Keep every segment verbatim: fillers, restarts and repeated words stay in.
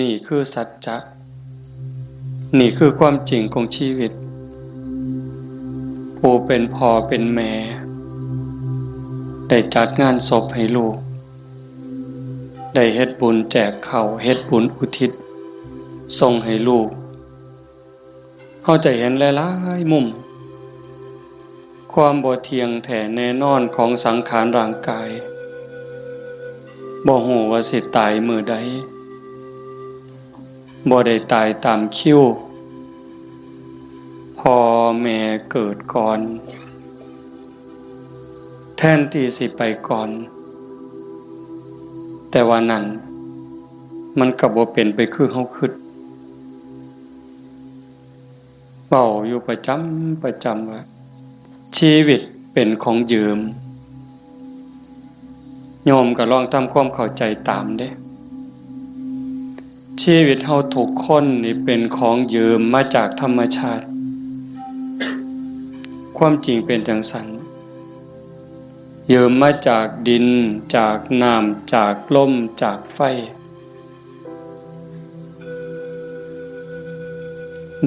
นี่คือสัจจะ นี่คือความจริงของชีวิต ผู้เป็นพ่อเป็นแม่ ได้จัดงานศพให้ลูก ได้เฮ็ดบุญแจกข้าว เฮ็ดบุญอุทิศส่งให้ลูก เฮาจะเห็นหลายๆมุม ความบ่เที่ยงแท้แน่นอนของสังขารร่างกาย บ่ฮู้ว่าสิตายมื้อใด บ่ได้ตายตามคิว พ่อแม่เกิดก่อน แทนที่สิไปก่อน แต่ว่านั่น มันก็บ่เป็นไปคือเฮาคิด เว้าอยู่ประจำประจำว่า ชีวิตเป็นของยืม โยมก็ลองทำความเข้าใจตามเด้ ชีวิตเฮาทุกคนนี่เป็นของยืมมาจากธรรมชาติ ความจริงเป็นจั่งซั้น ยืมมาจากดิน จากน้ำ จากลม จากไฟ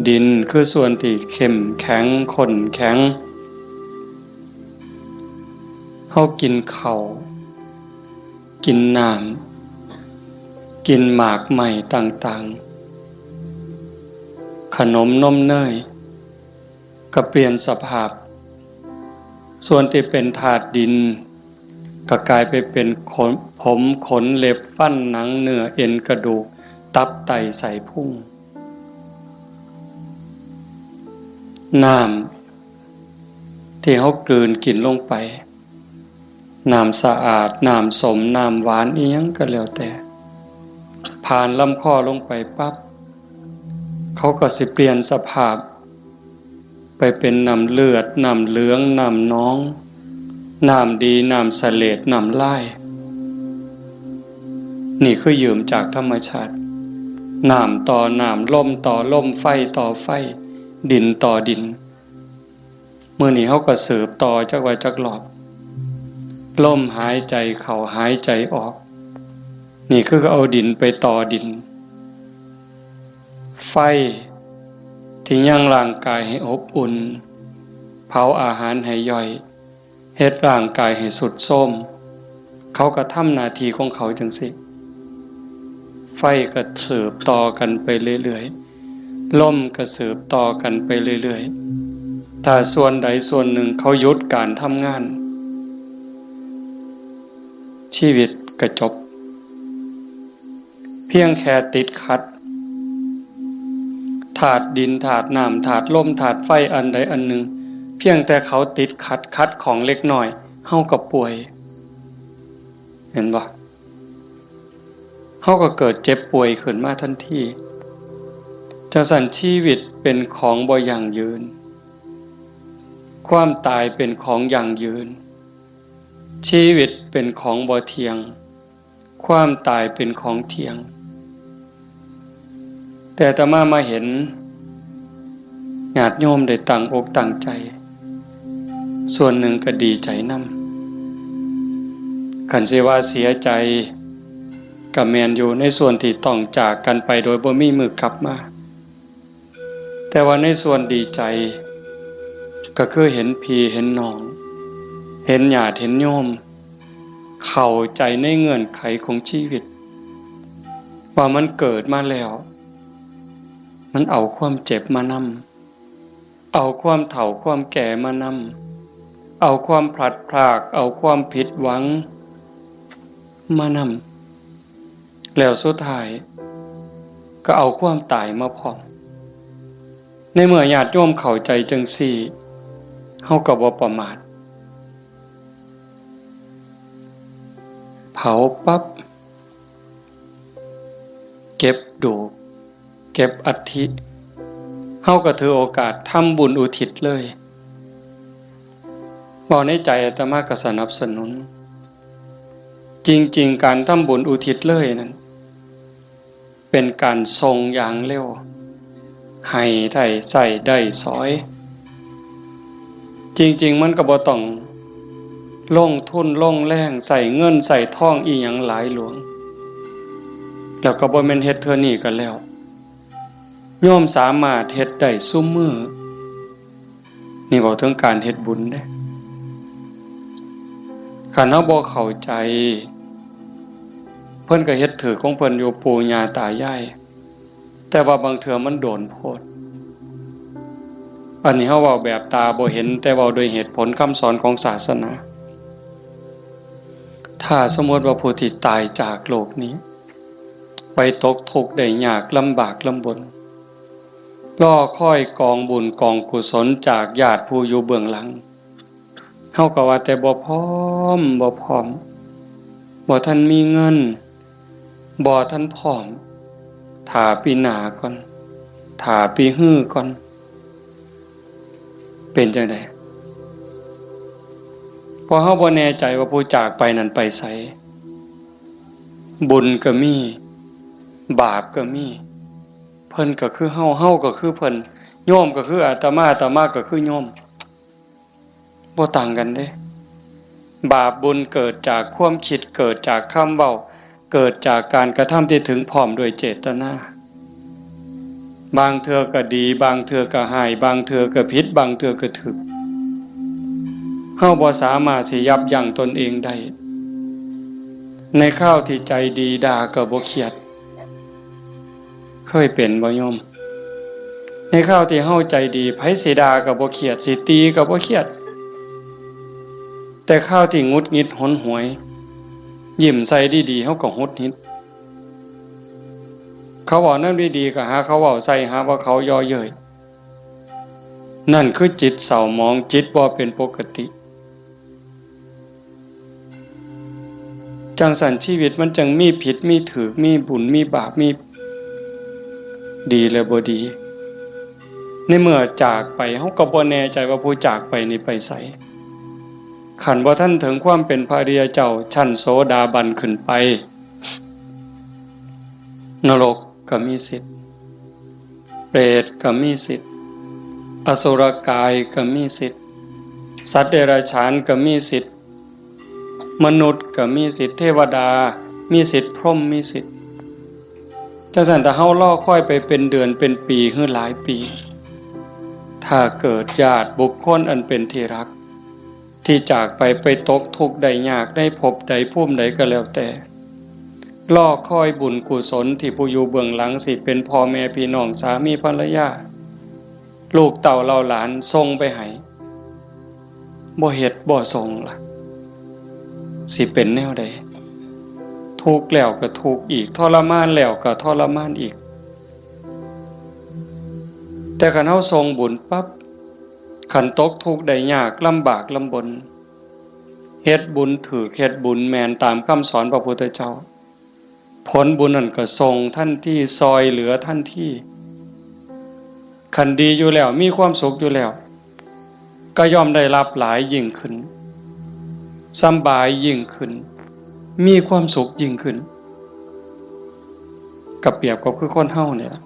ดินคือส่วนที่เข้มแข็ง ข้นแข็ง เฮากินข้าว กินน้ำ กินหมากไม้ต่างๆ ขนมนมเนย ก็เปลี่ยนสภาพ ส่วนที่เป็นธาตุดิน ก็กลายไปเป็นขน ผม ขน เล็บ ฟัน หนัง เนื้อ เอ็น กระดูก ตับ ไต ไส้พุง น้ำที่เฮากลืนกินลงไป น้ำสะอาด น้ำส้ม น้ำหวาน อิหยังก็แล้วแต่ ผ่านลำคอลงไปปั๊บ เขาก็สิเปลี่ยนสภาพ ไปเป็นน้ำเลือด น้ำเหลือง น้ำหนอง น้ำดี น้ำเสลด น้ำลาย นี่คือยืมจากธรรมชาติ น้ำต่อน้ำ ลมต่อลม ไฟต่อไฟ ดินต่อดิน มื้อนี้เฮาก็สืบต่อจักว่าจักรอบ ลมหายใจเข้าหายใจออก นี่คือเอาดินไปต่อดิน ไฟที่ยังร่างกายให้อบอุ่น เผาอาหารให้ย่อย เฮ็ดร่างกายให้ทรุดโทรม เขาก็ทำหน้าที่ของเขาจั่งซี้ ไฟก็สืบต่อกันไปเรื่อยๆ ลมก็สืบต่อกันไปเรื่อยๆ ถ้าส่วนใดส่วนหนึ่งเขาหยุดการทำงาน ชีวิตก็จบ เพียงแค่ติดขัด ธาตุดิน ธาตุน้ำ ธาตุลม ธาตุไฟ อันใดอันหนึ่ง เพียงแต่เขาติดขัด ขัดข้องเล็กน้อย เฮาก็ป่วย เห็นบ่ เฮาก็เกิดเจ็บป่วยขึ้นมาทันที จั่งซั้นชีวิตเป็นของบ่ยั่งยืน ความตายเป็นของยั่งยืน ชีวิตเป็นของบ่เที่ยง ความตายเป็นของเที่ยง แต่อาตมามาเห็นญาติโยมได้ตั้งอกตั้งใจ ส่วนหนึ่งก็ดีใจนำ คันสิว่าเสียใจก็แม่นอยู่ ในส่วนที่ต้องจากกันไปโดยบ่มีมื้อกลับมา แต่ว่าในส่วนดีใจ ก็คือเห็นพี่เห็นน้อง เห็นญาติเห็นโยม เข้าใจในเงื่อนไขของชีวิต ว่ามันเกิดมาแล้ว มันเอาความเจ็บมานำ เอาความเฒ่าความแก่มานำ เอาความพลัดพราก เอาความผิดหวังมานำ แล้วสุดท้ายก็เอาความตายมาพร้อม ในเมื่อญาติโยมเข้าใจจั่งซี้ เฮาก็บ่ประมาท เผาปั๊บ เก็บดูก เก็บอัฐิ เฮาก็ถือโอกาสทำบุญอุทิศเลย เว้าในใจอาตมาก็สนับสนุน จริงๆ การทำบุญอุทิศเลยนั้น เป็นการส่งอย่างเร็ว ให้ได้ใช้ได้สอย จริงๆ มันก็บ่ต้องลงทุนลงแรง ใช้เงินใช้ทองอิหยังหลายหลวง แล้วก็บ่แม่นเฮ็ดเทื่อนี้ก็แล้ว โยมสามารถเฮ็ดได้ซุมื้อ นี่เว้าถึงการเฮ็ดบุญเด้ คันเฮาบ่เข้าใจ เพิ่นก็เฮ็ดถืกของเพิ่นอยู่ ปู่ย่าตายาย แต่ว่าบางเทื่อมันโดนโพด อันนี้เฮาเว้าแบบตาบ่เห็น แต่เว้าโดยเหตุผลคำสอนของศาสนา ถ้าสมมติว่าผู้ที่ตายจากโลกนี้ ไปตกทุกข์ได้ยากลำบากลำบน รอคอยกองบุญกองกุศลจากญาติผู้อยู่เบื้องหลัง เฮาก็ว่าแต่บ่พร้อม บ่พร้อม บ่ทันมีเงิน บ่ทันพร้อม ถ้าปีหน้าก่อน ถ้าปีฮือก่อน เป็นจั่งใด เพราะเฮาบ่แน่ใจว่าผู้จากไปนั้นไปไส บุญก็มี บาปก็มี เพิ่นก็คือเฮา เฮาก็คือเพิ่น โยมก็คืออาตมา อาตมาก็คือโยม บ่ต่างกันเด้ บาปบุญเกิดจากความคิด เกิดจากคำเว้า เกิดจากการกระทำที่ถึงพร้อมด้วยเจตนา บางเทื่อก็ดี บางเทื่อก็ฮ้าย บางเทื่อก็ผิด บางเทื่อก็ถูก เฮาบ่สามารถสิยับยั้งตนเองได้ ในคราวที่ใจดีด่าก็บ่เครียด เคยเป็นบ่โยม ในคราวที่เฮาใจดี ไผสิด่าก็บ่เครียด สิตีก็บ่เครียด แต่คราวที่หงุดหงิดหนหวย ยิ้มใส่ดีๆ เฮาก็หงุดหงิด เขาเว้าแนวดีๆ ก็หาเขาเว้าใส่ หาว่าเขาเยาะเย้ย นั่นคือจิตเศร้าหมอง จิตบ่เป็นปกติ จั่งซั้นชีวิตมันจั่งมีผิดมีถูก มีบุญมีบาป มีดีและบ่ดี ในเมื่อจากไป เฮาก็บ่แน่ใจว่าผู้จากไปนี่ไปไส คันบ่ทันถึงความเป็นพระอริยเจ้าชั้นโสดาบันขึ้นไป นรกก็มีสิทธิ์ เปรตก็มีสิทธิ์ อสุรกายก็มีสิทธิ์ สัตว์เดรัจฉานก็มีสิทธิ์ มนุษย์ก็มีสิทธิ์ เทวดามีสิทธิ์ พรหมมีสิทธิ์ จั่งซั้นถ้าเฮารอคอยไปเป็นเดือนเป็นปีหรือหลายปี ถ้าเกิดญาติบุคคลอันเป็นที่รัก ที่จากไป ไปตกทุกข์ได้ยากในภพใดภูมิใดก็แล้วแต่ รอคอยบุญกุศลที่ผู้อยู่เบื้องหลัง สิเป็นพ่อแม่พี่น้อง สามีภรรยา ลูกเต้าเหล่าหลานส่งไปให้ บ่เฮ็ดบ่ส่งล่ะ สิเป็นแนวใด ทุกข์แล้วก็ทุกข์อีก ทรมานแล้วก็ทรมานอีก แต่คันเฮาส่งบุญปั๊บ คันตกทุกข์ได้ยากลำบากลำบน เฮ็ดบุญถูก เฮ็ดบุญแม่นตามคำสอนพระพุทธเจ้า ผลบุญนั่นก็ส่งทันที ซ่อยเหลือทันที คันดีอยู่แล้ว มีความสุขอยู่แล้ว ก็ย่อมได้รับหลายยิ่งขึ้น สำบายยิ่งขึ้น มีความสุขยิ่งขึ้น ก็เปรียบกับคือคนเฮาเนี่ยล่ะ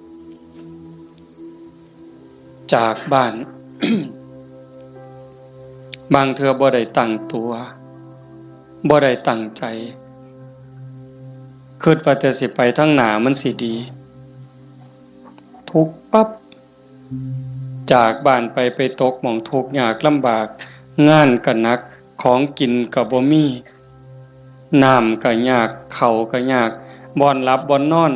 จากบ้าน บางเทื่อบ่ได้ตั้งตัว บ่ได้ตั้งใจ คิดว่าแต่สิไปทางหน้ามันสิดี ทุกข์ปั๊บ จากบ้านไป ไปตกหม่องทุกข์ยากลำบาก งานก็หนัก ของกินก็บ่มี น้ำก็ยาก ข้าวก็ยาก บ่อนหลับบ่อนนอน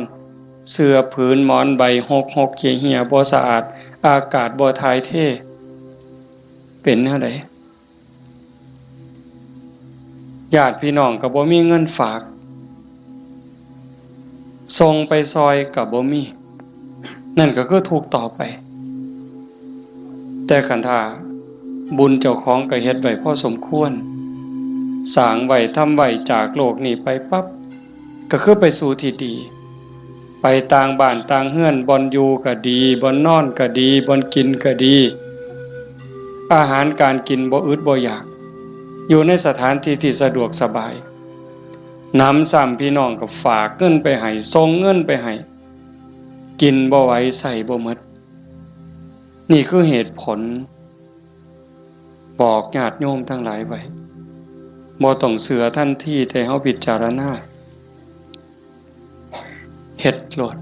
เสื่อผืนหมอนใบหกหกเหี่ยเหี่ย บ่สะอาด อากาศบ่ถ่ายเท เป็นแนวใด ญาติพี่น้องก็บ่มีเงินฝาก ส่งไปซ่อยก็บ่มี นั่นก็คือทุกข์ต่อไป แต่คันถ้าบุญเจ้าของก็เฮ็ดไว้พอสมควร สร้างไว้ทำไว้ จากโลกนี้ไปปั๊บ ก็คือไปสู่ที่ดี ไปต่างบ้านต่างเฮือน บ่อนอยู่ก็ดี บ่อนนอนก็ดี บ่อนกินก็ดี อาหารการกินบ่อึดบ่อยาก อยู่ในสถานที่ที่สะดวกสบาย หนำซ้ำพี่น้องก็ฝากเงินไปให้ ส่งเงินไปให้ กินบ่ไหว ใช้บ่หมด นี่คือเหตุผล บอกญาติโยมทั้งหลายไว้ บ่ต้องเชื่อทันที แต่เฮาพิจารณา เฮ็ดโลด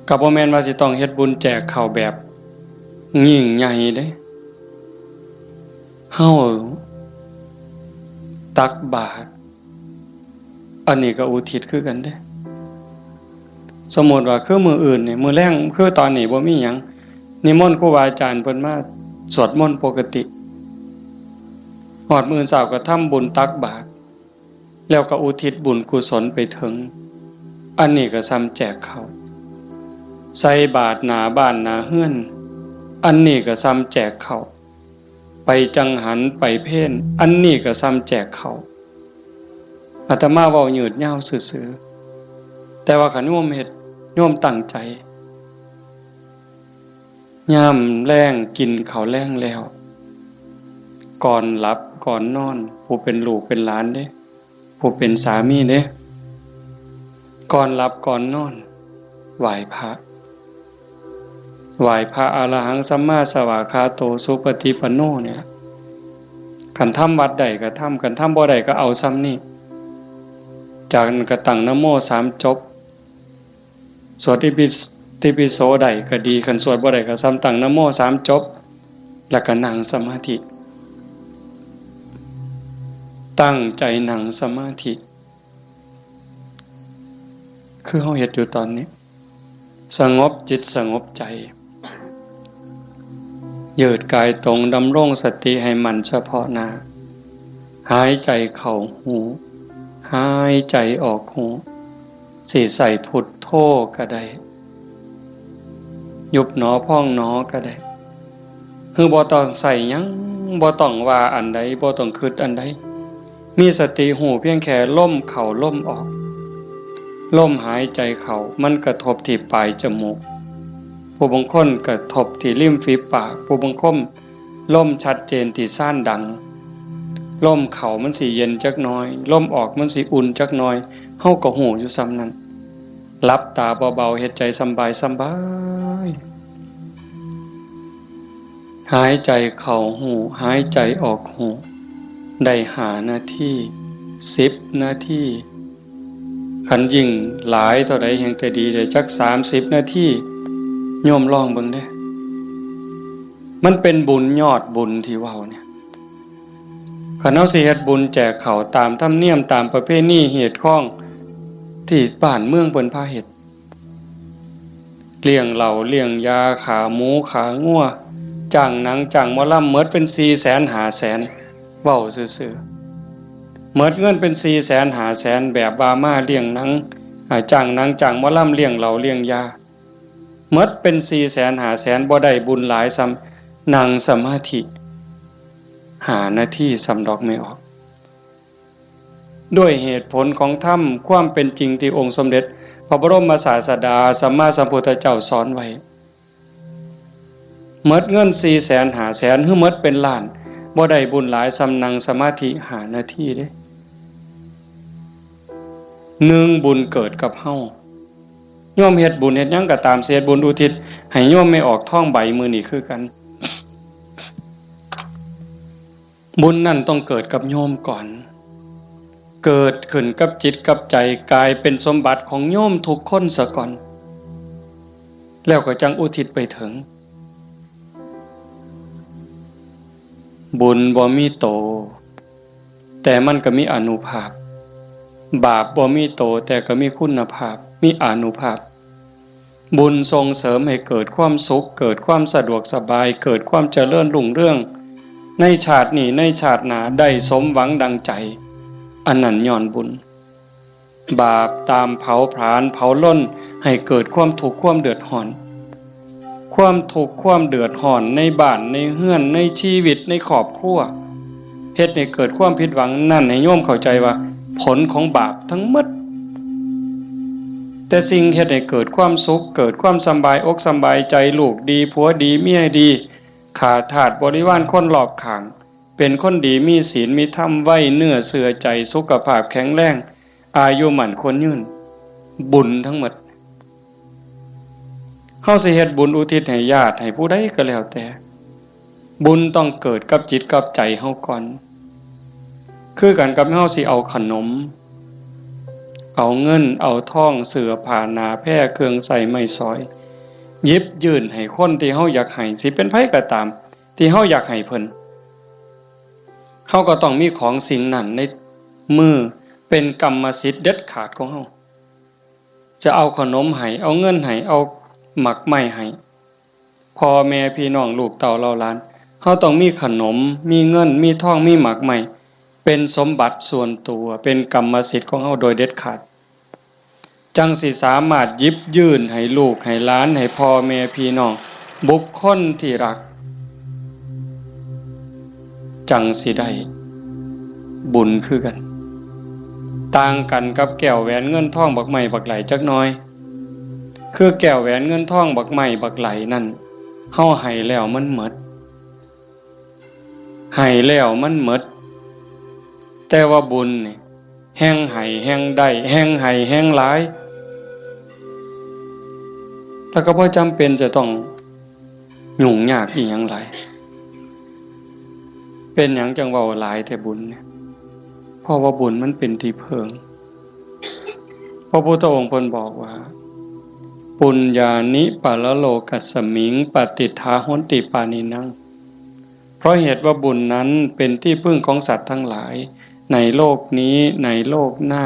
ก็บ่แม่นว่าสิต้องเฮ็ดบุญแจกข้าวแบบยิ่งใหญ่เด้ เฮาตักบาตร อันนี้ก็อุทิศคือกันเด้ สมมุติว่าคือมื้ออื่นนี่ มื้อแลง คือตอนนี้บ่มีหยัง นิมนต์ครูบาอาจารย์เพิ่นมาสวดมนต์ปกติ ฮอดมื้อเช้าก็ทำบุญตักบาตร แล้วก็อุทิศบุญกุศลไปถึง อันนี้ก็ส่ำแจกข้าว ใส่บาตรหน้าบ้านหน้าเฮือน อันนี้ก็ส่ำแจกข้าว ไปจังหันไปเพล อันนี้ก็ส่ำแจกข้าว อาตมาเว้ายืดยาวซื่อๆ แต่ว่าคันโยมเฮ็ด โยมตั้งใจ ยามแลงกินข้าวแลงแล้ว ก่อนหลับก่อนนอน ผู้เป็นลูกเป็นหลานเด้ ผู้เป็นสามีเด้ ก่อนหลับก่อนนอน ไหว้พระ ไหว้พระอรหังสัมมาสวากขาโตสุปฏิปันโนเนี่ย คันทำวัดใดก็ทำ คันทำบ่ได้ก็เอาส่ำนี้ จากนั้นก็ตั้งนะโมสามจบ สวดอิติปิโสได้ก็ดี คันสวดบ่ได้ก็ส่ำตั้งนะโมสามจบ แล้วก็นั่งสมาธิ ตั้งใจนั่งสมาธิ คือเฮาเฮ็ดอยู่ตอนนี้ สงบจิตสงบใจ ยืดกายตรง ดำรงสติให้มั่นเฉพาะหน้า หายใจเข้าฮู้ หายใจออกฮู้ สิใส่พุทโธก็ได้ ยุบหนอพองหนอก็ได้ คือบ่ต้องใส่หยัง บ่ต้องว่าอันใด บ่ต้องคิดอันใด มีสติฮู้เพียงแค่ลมเข้าลมออก ลมหายใจเข้ามันกระทบที่ปลายจมูก ผู้บางคนกระทบที่ริมฝีปาก ผู้บางคนลมชัดเจนที่ซานดัง ลมเข้ามันสิเย็นจักหน่อย ลมออกมันสิอุ่นจักหน่อย เฮาก็ฮู้อยู่ส่ำนั้น หลับตาเบาๆ เฮ็ดใจสำบายสำบาย หายใจเข้าฮู้ หายใจออกฮู้ ได้ห้านาที สิบนาที คันยิ่งหลายเท่าใดแฮ่งแต่ดี ได้จักสามสิบนาที โยมลองเบิ่งเด้ มันเป็นบุญยอดบุญที่เว้าเนี่ย คันเฮาสิเฮ็ดบุญแจกข้าวตามธรรมเนียม ตามประเพณีฮีตคองที่บ้านเมืองเพิ่นพาเฮ็ด เลี้ยงเหล้าเลี้ยงยา ฆ่าหมูฆ่างัว จ้างหนังจ้างหมอลำ หมดเป็นสี่แสนห้าแสน เว้าซื่อๆ หมดเงินเป็นสี่แสนห้าแสน แบบว่ามาเลี้ยงหนัง อ่า จ้างหนังจ้างหมอลำ เลี้ยงเหล้าเลี้ยงยา หมดเป็นสี่แสนห้าแสน บ่ได้บุญหลายส่ำนั่งสมาธิห้านาทีส่ำดอก ไม่ออก ด้วยเหตุผลของธรรม ความเป็นจริงที่องค์สมเด็จพระบรมศาสดาสัมมาสัมพุทธเจ้าสอนไว้ หมดเงินสี่แสนห้าแสน หรือหมดเป็นล้าน บ่ได้บุญหลายส่ำนั่งสมาธิห้านาทีเด้ หนึ่ง บุญเกิดกับเฮา โยมเฮ็ดบุญเฮ็ดหยังก็ตาม สิเฮ็ดบุญอุทิศให้โยมแม่ออกทองใบมื้อนี้คือกัน บุญนั่นต้องเกิดกับโยมก่อน เกิดขึ้นกับจิตกับใจ กลายเป็นสมบัติของโยมทุกคนซะก่อน แล้วก็จั่งอุทิศไปถึง บุญบ่มีโต แต่มันก็มีอานุภาพ บาปบ่มีโต แต่ก็มีคุณภาพ มีอานุภาพ บุญส่งเสริมให้เกิดความสุข เกิดความสะดวกสบาย เกิดความเจริญรุ่งเรือง ในชาตินี้ ในชาติหน้า ได้สมหวังดังใจ อันนั้นย้อนบุญ บาปตามเผาผลาญเผาลนให้เกิดความทุกข์ความเดือดร้อน ความทุกข์ความเดือดร้อนในบ้านในเฮือนในชีวิตในครอบครัว เฮ็ดให้เกิดความผิดหวัง นั่นให้โยมเข้าใจว่าผลของบาปทั้งหมด แต่สิ่งเฮ็ดให้เกิดความสุข เกิดความสำบายอกสำบายใจ ลูกดีผัวดีเมียดี ข้าทาสบริวารคนรอบข้าง เป็นคนดีมีศีลมีธรรม ไว้เนื้อเชื่อใจ สุขภาพแข็งแรง อายุมั่นขวัญยืน บุญทั้งหมด เฮาสิเฮ็ดบุญอุทิศให้ญาติให้ผู้ใดก็แล้วแต่ บุญต้องเกิดกับจิตกับใจเฮาก่อน คือกันกับเฮาสิเอาขนม เอาเงินเอาทอง เสื้อผ้าหน้าแพร เครื่องใช้ไม้สอย หยิบยื่นให้คนที่เฮาอยากให้ สิเป็นไผก็ตาม ที่เฮาอยากให้เพิ่น เฮาก็ต้องมีของสิ่งนั้นในมือ เป็นกรรมสิทธิ์เด็ดขาดของเฮา จะเอาขนมให้ เอาเงินให้ เอาหมากไม้ให้ พ่อแม่พี่น้องลูกเต้าเหล่าหลาน เฮาต้องมีขนม มีเงิน มีทอง มีหมากไม้ เป็นสมบัติส่วนตัว เป็นกรรมสิทธิ์ของเฮาโดยเด็ดขาด จั่งสิสามารถหยิบยื่นให้ลูกให้หลาน ให้พ่อแม่พี่น้อง บุคคลที่รัก จั่งสิได้บุญคือกัน ต่างกันกับแก้วแหวนเงินทองบักไม้บักไหลจักหน่อย คือแก้วแหวนเงินทองบักไม้บักไหลนั่น เฮาให้แล้วมันหมด ให้แล้วมันหมด แต่ว่าบุญนี่ แฮ่งให้แฮ่งได้ แฮ่งให้แฮ่งหลาย แล้วก็บ่จำเป็นจะต้องยุ่งยากอีหยังหลาย เป็นหยังจั่งเว้าหลายแต่บุญเนี่ย เพราะว่าบุญมันเป็นที่เพิ่ง พระพุทธองค์เพิ่นบอกว่า ปุญญานิปะระโลกัสสมิง ปะติฏฐาหอนติปาณินัง เพราะเหตุว่าบุญนั้นเป็นที่พึ่งของสัตว์ทั้งหลาย ในโลกนี้ ในโลกหน้า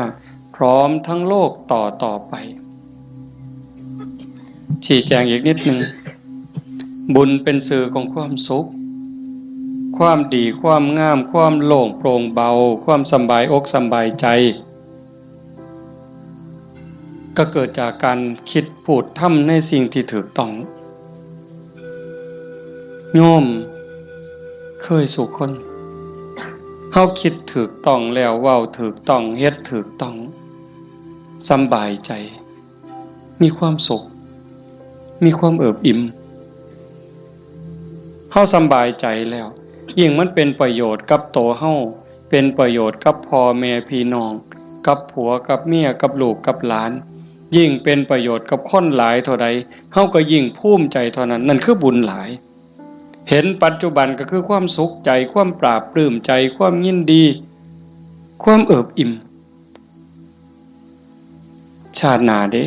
พร้อมทั้งโลกต่อต่อไป ชี้แจงอีกนิดหนึ่ง บุญเป็นสื่อของความสุข ความดี ความงาม ความโล่งโปร่งเบา ความสำบายอกสำบายใจ ก็เกิดจากการคิดพูดทำในสิ่งที่ถูกต้อง โยมเคยสู่คน เฮาคิดถูกต้องแล้ว เว้าถูกต้อง เฮ็ดถูกต้อง สำบายใจ มีความสุข มีความเอิบอิ่ม เฮาสำบายใจแล้ว ยิ่งมันเป็นประโยชน์กับตัวเฮา เป็นประโยชน์กับพ่อแม่พี่น้อง กับผัวกับเมีย กับลูกกับหลาน ยิ่งเป็นประโยชน์กับคนหลายเท่าใด เฮาก็ยิ่งภูมิใจเท่านั้น นั่นคือบุญหลาย เห็นปัจจุบันก็คือความสุขใจ ความปลาบปลื้มใจ ความยินดี ความเอิบอิ่ม ชาติหน้าเด้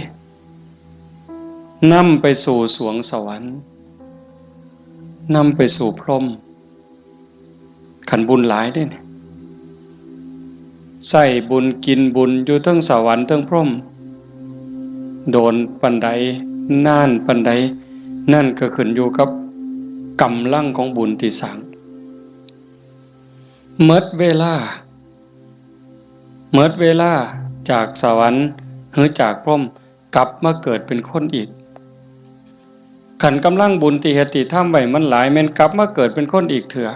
นำไปสู่สวงสวรรค์ นำไปสู่พรหม คันบุญหลายเด้เนี่ย ใช้บุญกินบุญอยู่เทิงสวรรค์เทิงพรหม โดนปานใด นานปานใด นั่นก็ขึ้นอยู่กับกำลังของบุญที่สร้าง หมดเวลา หมดเวลาจากสวรรค์หรือจากพรหม กลับมาเกิดเป็นคนอีก คันกำลังบุญที่เฮ็ดที่ทำไว้มันหลาย แม่นกลับมาเกิดเป็นคนอีกเทื่อ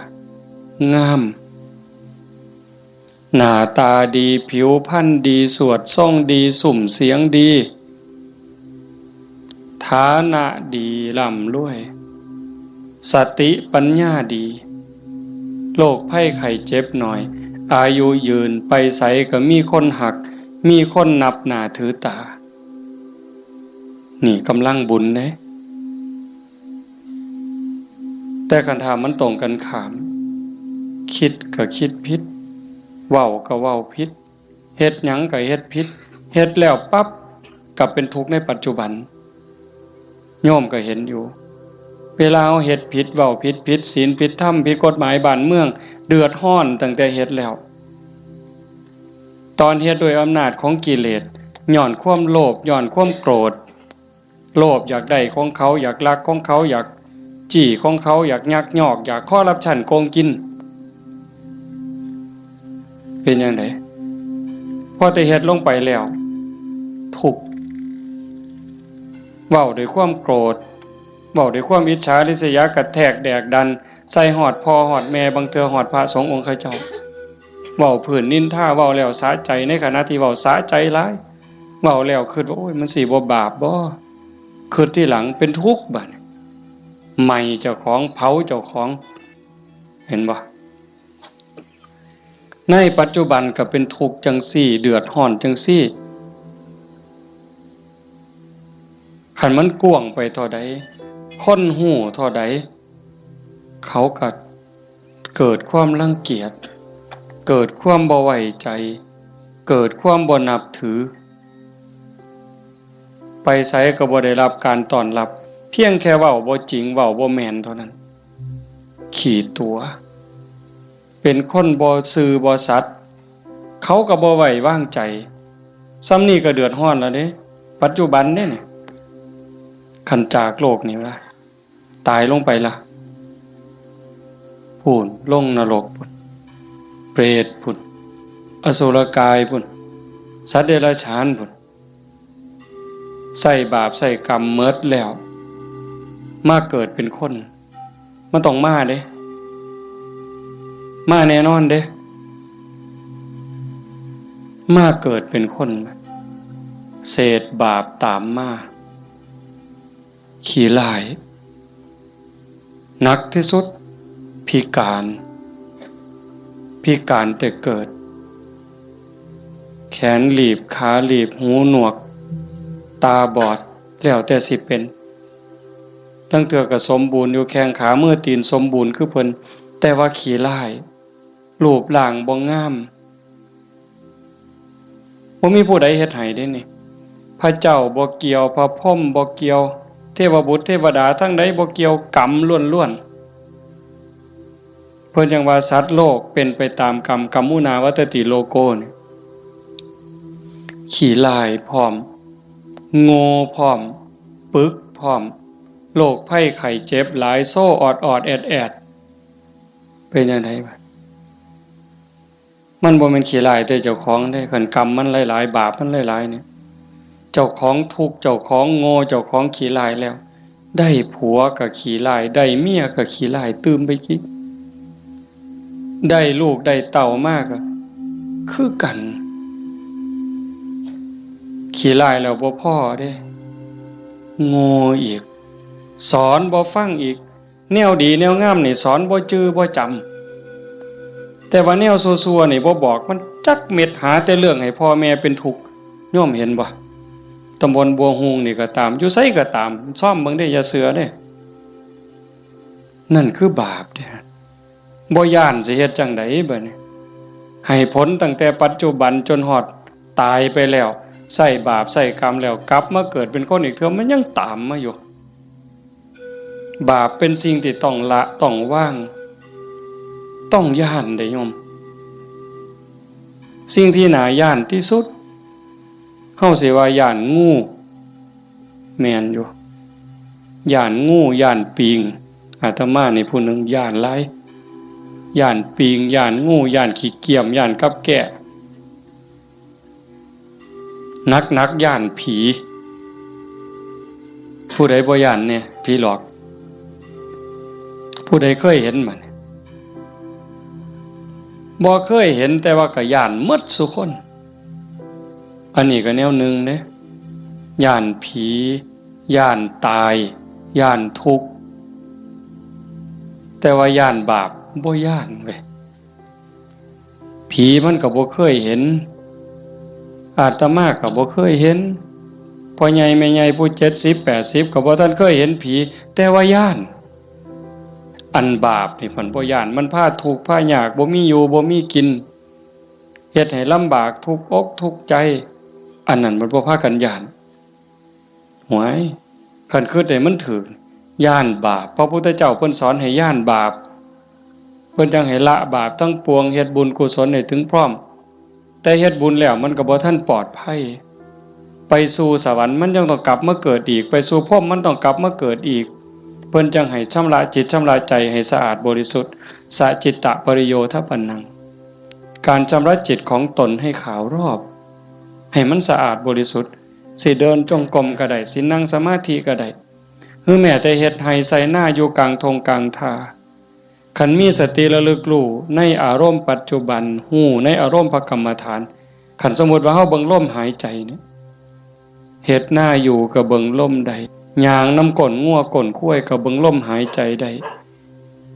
งาม หน้าตาดี ผิวพรรณดี สวดทรงดี ซุ่มเสียงดี ฐานะดี ร่ำรวย สติปัญญาดี โรคภัยไข้เจ็บน้อย อายุยืน ไปไสก็มีคนฮัก มีคนนับหน้าถือตา นี่กำลังบุญเด้ แต่คันถ้ามันตรงกันข้าม คิดก็คิดผิด เว้าก็เว้าผิด เฮ็ดหยังก็เฮ็ดผิด เฮ็ดแล้วปั๊บ กลับเป็นทุกข์ในปัจจุบัน โยมก็เห็นอยู่ เวลาเฮาเฮ็ดผิด เว้าผิด ผิดศีล ผิดธรรม ผิดกฎหมายบ้านเมือง เดือดร้อนตั้งแต่เฮ็ดแล้ว ตอนเฮ็ดด้วยอำนาจของกิเลส ย้อนความโลภ ย้อนความโกรธ โลภอยากได้ของเขา อยากลักของเขา อยากจี้ของเขา อยากยักยอก อยากคอร์รัปชัน โกงกิน เป็นจั่งใด พอแต่เฮ็ดลงไปแล้ว ทุกข์ เว้าด้วยความโกรธ เว้าด้วยความอิจฉาริษยา กระแทกแดกดัน ใส่ฮอดพ่อฮอดแม่ บางเทื่อฮอดพระสงฆ์องค์เขาเจ้า เว้าพื้นนินทา เว้าแล้วสะใจ ในขณะที่เว้าสะใจหลาย เว้าแล้วคิดว่า โอ้ย มันสิบ่บาปบ่ คิดทีหลังเป็นทุกข์บัดนี้ ไหม้เจ้าของ เผาเจ้าของ เห็นบ่ ในปัจจุบันก็เป็นทุกข์จั่งซี้ เดือดร้อนจั่งซี้ คันมันกว้างไปเท่าใด คนฮู้เท่าใด เขาก็เกิดความรังเกียจ เกิดความบ่ไว้ใจ เกิดความบ่นับถือ ไปไสก็บ่ได้รับการต้อนรับ เพียงแค่เว้าบ่จริง เว้าบ่แม่นเท่านั้น ขี้ตั๋ว เป็นคนบ่ซื่อบ่สัตย์ เขาก็บ่ไว้วางใจ ส่ำนี้ก็เดือดร้อนแล้วเด้ ปัจจุบันเด้นี่ คันจากโลกนี้ละ ตายลงไปละ พู้น ลงนรกพู้น เปรตพู้น อสุรกายพู้น สัตว์เดรัจฉานพู้น ใช้บาปใช้กรรมหมดแล้ว มาเกิดเป็นคน มันต้องมาเด้ มาแน่นอนเด้ มาเกิดเป็นคน เศษบาปตามมา ขี้ร้าย หนักที่สุด พิการ พิการแต่เกิด แขนหลีบ ขาหลีบ หูหนวก ตาบอด แล้วแต่สิเป็น ลางเทื่อก็สมบูรณ์อยู่ แข้งขามือตีนสมบูรณ์คือเพิ่น แต่ว่าขี้ร้าย รูปร่างบ่งาม บ่มีผู้ใดเฮ็ดให้เด้นี่ พระเจ้าบ่เกี่ยว พระพรหมบ่เกี่ยว เทวบุตรเทวดาทั้งใดบ่เกี่ยว กรรมล้วนๆ เพิ่นจั่งว่าสัตว์โลกเป็นไปตามกรรม กัมมุนาวัตติโลโกนี่ ขี้ร้ายพร้อม โง่พร้อม ปึกพร้อม โรคภัยไข้เจ็บหลาย โซออดๆ แอดๆ เป็นจั่งใดบาด มันบ่แม่นขี้ร้ายแต่เจ้าของเด้ คันกรรมมันหลายๆ บาปมันหลายๆ เนี่ย เจ้าของทุกข์ เจ้าของโง่ เจ้าของขี้ร้ายแล้ว ได้ผัวก็ขี้ร้าย ได้เมียก็ขี้ร้ายตื่มไปอีก ได้ลูกได้เต้ามาก็คือกัน ขี้ร้ายแล้วบ่พอเด้ โง่อีก สอนบ่ฟังอีก แนวดีแนวงามนี่สอนบ่จื่อบ่จำ แต่ว่าแนวซั่วๆ นี่บ่บอกมันจักเม็ด หาแต่เรื่องให้พ่อแม่เป็นทุกข์ โยมเห็นบ่ ตำบลบัวฮูงนี่ก็ตาม อยู่ไสก็ตาม ซ่อมเบิ่งเด้ อย่าเชื่อเด้ นั่นคือบาปเด้ บ่ย้านสิเฮ็ดจั่งใดบัดนี้ ให้ผลตั้งแต่ปัจจุบันจนฮอดตายไปแล้ว ใช้บาปใช้กรรมแล้ว กลับมาเกิดเป็นคนอีกเทื่อ มันยังตามมาอยู่ บาปเป็นสิ่งที่ต้องละ ต้องวาง ต้องย้านเด้โยม สิ่งที่น่าย้านที่สุด เฮาสิว่าย้านงู แม่นอยู่ ย้านงู ย้านปิง อาตมานี่ผู้หนึ่งย้านหลาย ย้านปิง ย้านงู ย้านขี้เกียม ย้านกับแก้ หนักๆ ย้านผี ผู้ใดบ่ย้านแน่ ผีหลอก ผู้ใดเคยเห็นบ่เนี่ย บ่เคยเห็น แต่ว่าก็ย้านหมดซุคน อันนี้ก็แนวหนึ่งเด้ ย้านผี ย้านตาย ย้านทุกข์ แต่ว่าย้านบาปบ่ย้านเว้ย ผีมันก็บ่เคยเห็น อาตมาก็บ่เคยเห็น พ่อใหญ่แม่ใหญ่ผู้เจ็ดสิบแปดสิบก็บ่ทันเคยเห็นผี แต่ว่าย้าน อันบาปนี่เพิ่นบ่ย้าน มันพาทุกข์พายาก บ่มีอยู่บ่มีกิน เฮ็ดให้ลำบากทุกข์อกทุกข์ใจ อันนั้นมันบ่พากันย้าน หวย คันคิดให้มันถูก ย้านบาป พระพุทธเจ้าเพิ่นสอนให้ย้านบาป เพิ่นจั่งให้ละบาปทั้งปวง เฮ็ดบุญกุศลให้ถึงพร้อม แต่เฮ็ดบุญแล้วมันก็บ่ทันปลอดภัย ไปสู่สวรรค์มันยังต้องกลับมาเกิดอีก ไปสู่พรหมมันต้องกลับมาเกิดอีก เพิ่นจั่งให้ชำระจิตชำระใจให้สะอาดบริสุทธิ์ สะจิตตะปริโยทปปันนัง การชำระจิตของตนให้ขาวรอบ ให้มันสะอาดบริสุทธิ์ สิเดินจงกรมก็ได้ สินั่งสมาธิก็ได้ หรือแม้แต่เฮ็ดไร่ไถนาอยู่กลางท่งกลางท่า คันมีสติระลึกรู้ในอารมณ์ปัจจุบัน รู้ในอารมณ์พระกรรมฐาน คันสมมุติว่าเฮาเบิ่งลมหายใจเนี่ย เฮ็ดนาอยู่ก็เบิ่งลมได้ ย่างนำก้นงัวก้นควายก็เบิ่งลมหายใจได้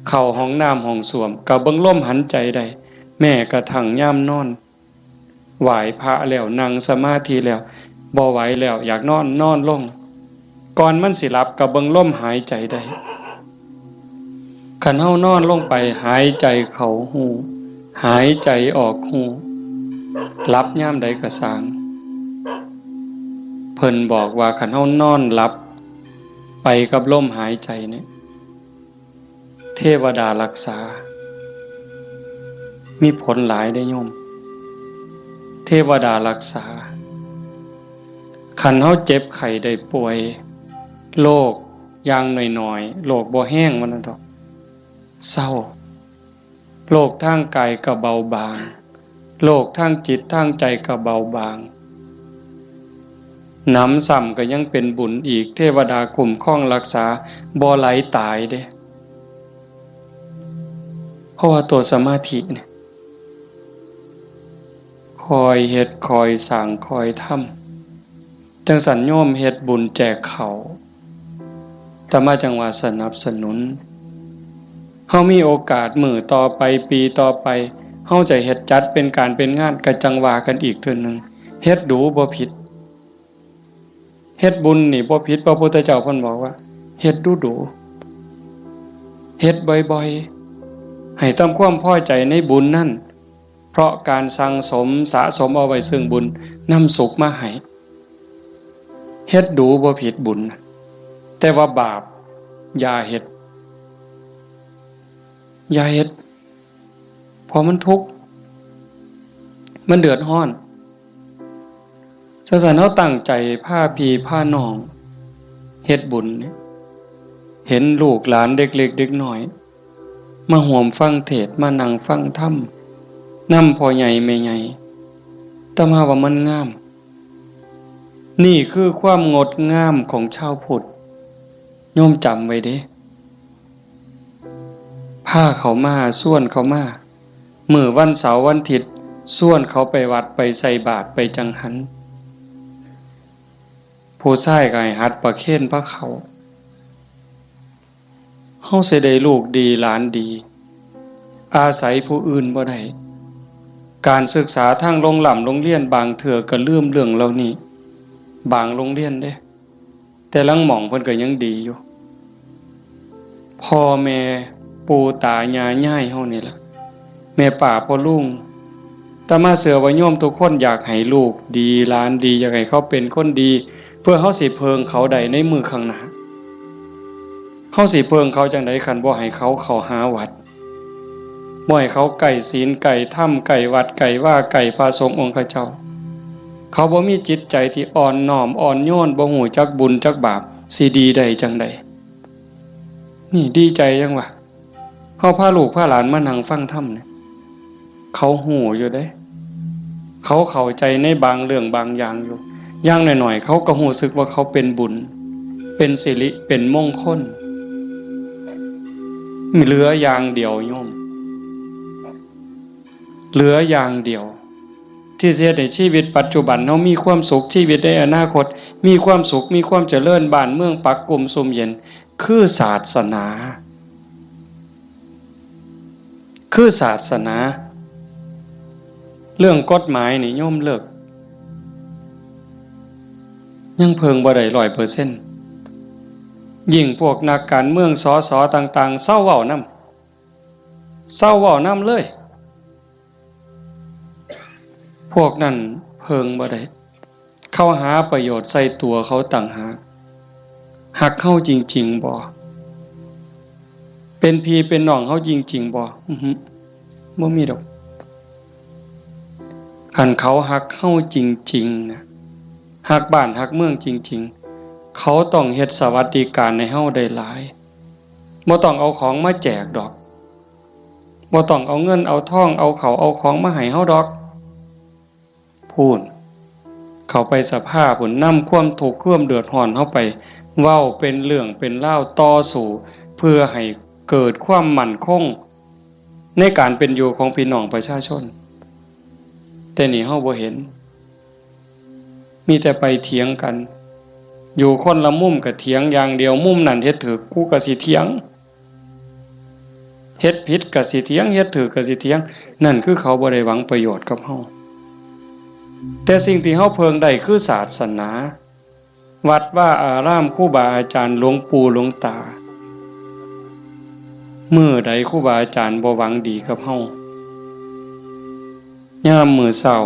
เข้าห้องน้ำห้องส้วมก็เบิ่งลมหายใจได้ แม้กระทั่งยามนอน ไหว้พระแล้ว นั่งสมาธิแล้ว บ่ไหวแล้ว อยากนอน นอนลง ก่อนมันสิหลับก็เบิ่งลมหายใจได้ คันเฮานอนลงไป หายใจเข้ารู้ หายใจออกรู้ หลับยามใดก็ซ่าง เพิ่นบอกว่าคันเฮานอนหลับไปกับลมหายใจเนี่ย เทวดารักษา มีผลหลายเด้อโยม เทวดารักษา คันเฮาเจ็บไข้ได้ป่วย โรคอย่างน้อยๆ โรคบ่แฮงว่าซั่นเถาะ เซา โรคทางกายก็เบาบาง โรคทางจิตทางใจก็เบาบาง หนำซ้ำก็ยังเป็นบุญอีก เทวดาคุ้มครองรักษา บ่ไหลตายเด้ เพราะว่าตัวสมาธิเนี่ย คอยเฮ็ด คอยสร้าง คอยทำ จั่งซั้นโยมเฮ็ดบุญแจกข้าว อาตมาจั่งว่าสนับสนุน เฮามีโอกาสมื้อต่อไป ปีต่อไป เฮาจะเฮ็ดจัดเป็นการเป็นงาน ก็จั่งว่ากันอีกเทื่อหนึ่ง เฮ็ดดูบ่ผิด เฮ็ดบุญนี่บ่ผิด พระพุทธเจ้าเพิ่นบอกว่า เฮ็ดดูดู เฮ็ดบ่อยๆ ให้ทำความพอใจในบุญนั่น เพราะการสั่งสมสะสมเอาไว้ซึ่งบุญ นำสุขมาให้ เฮ็ดดูบ่ผิดบุญ แต่ว่าบาปอย่าเฮ็ด อย่าเฮ็ด เพราะมันทุกข์ มันเดือดร้อน จั่งซั้นเฮาตั้งใจพาพี่พาน้องเฮ็ดบุญเนี่ย เห็นลูกหลานเด็กเล็กเด็กน้อย มาร่วมฟังเทศน์ มานั่งฟังธรรม นำพ่อใหญ่แม่ใหญ่ อาตมาว่ามันงาม นี่คือความงดงามของชาวพุทธ โยมจำไว้เด้ พาเขามา ชวนเขามา มื้อวันเสาร์วันอาทิตย์ ชวนเขาไปวัด ไปใส่บาตร ไปจังหัน ผู้ชายก็ให้หัดประเคนพาเข้า เฮาสิได้ลูกดีหลานดี อาศัยผู้อื่นบ่ได้ การศึกษาทางโรงร่ำโรงเรียนบางเทื่อก็ลืมเรื่องเหล่านี้ บางโรงเรียนเด้ แต่ลางหม่องเพิ่นก็ยังดีอยู่ พ่อแม่ปู่ตายายยายเฮานี่ล่ะ แม่ป้าพ่อลุง อาตมาเชื่อว่าโยมทุกคนอยากให้ลูกดีหลานดี อยากให้เขาเป็นคนดี เพื่อเฮาสิเพิ่งเขาได้ในมื้อข้างหน้า เฮาสิเพิ่งเขาจั่งใดคันบ่ให้เขาเข้าหาวัด บ่ให้เขาใกล้ศีลใกล้ธรรม ใกล้วัดใกล้วา ใกล้พระสงฆ์องค์ข้าเจ้า เขาบ่มีจิตใจที่อ่อนน้อมอ่อนโยน บ่ฮู้จักบุญจักบาป สิดีได้จั่งใด นี่ดีใจจั่งวะ เฮาพาลูกพาหลานมานั่งฟังธรรมเนี่ย เขาฮู้อยู่เด้ เขาเข้าใจในบางเรื่องบางอย่างอยู่ อย่างน้อยๆ เขาก็ฮู้สึกว่าเขาเป็นบุญ เป็นสิริ เป็นมงคล เหลืออย่างเดียวโยม เหลืออย่างเดียว ที่สิเฮ็ดให้ชีวิตปัจจุบันเฮามีความสุข ชีวิตในอนาคตมีความสุข มีความเจริญ บ้านเมืองปักกุมซุ่มเย็น คือศาสนา คือศาสนา เรื่องกฎหมายนี่โยมเลิก ยังเพิ่งบ่ได้ร้อยเปอร์เซ็นต์ ยิ่งพวกนักการเมือง สส ต่างๆ เซาเว้านำ เซาเว้านำเลย พวกนั้นเพิ่งบ่ได้ เขาหาประโยชน์ใส่ตัวเขาต่างหาก ฮักเฮาจริงๆบ่ เป็นพี่เป็นน้องเฮาจริงๆบ่ อือหือ บ่มีดอก คันเขาฮักเฮาจริงๆ นะ ฮักบ้านฮักเมืองจริงๆ เขาต้องเฮ็ดสวัสดิการให้เฮาได้หลาย บ่ต้องเอาของมาแจกดอก บ่ต้องเอาเงินเอาทอง เอาข้าวเอาของมาให้เฮาดอก พู้น เข้าไปสภาพู้น นำความทุกข์ความเดือดร้อนเฮาไป เว้าเป็นเรื่องเป็นราว ต่อสู้ เพื่อให้เกิดความมั่นคง ในการเป็นอยู่ของพี่น้องประชาชน แต่นี่เฮาบ่เห็น มีแต่ไปเถียงกัน อยู่คนละมุมก็เถียงอย่างเดียว มุมนั้นเฮ็ดถูก กูก็สิเถียง เฮ็ดผิดก็สิเถียง เฮ็ดถูกก็สิเถียง นั่นคือเขาบ่ได้หวังประโยชน์กับเฮา แต่สิ่งที่เฮาเพิ่งได้คือศาสนา วัดวาอาราม ครูบาอาจารย์ หลวงปู่หลวงตา มื้อใดครูบาอาจารย์บ่หวังดีกับเฮา ยามมื้อเช้า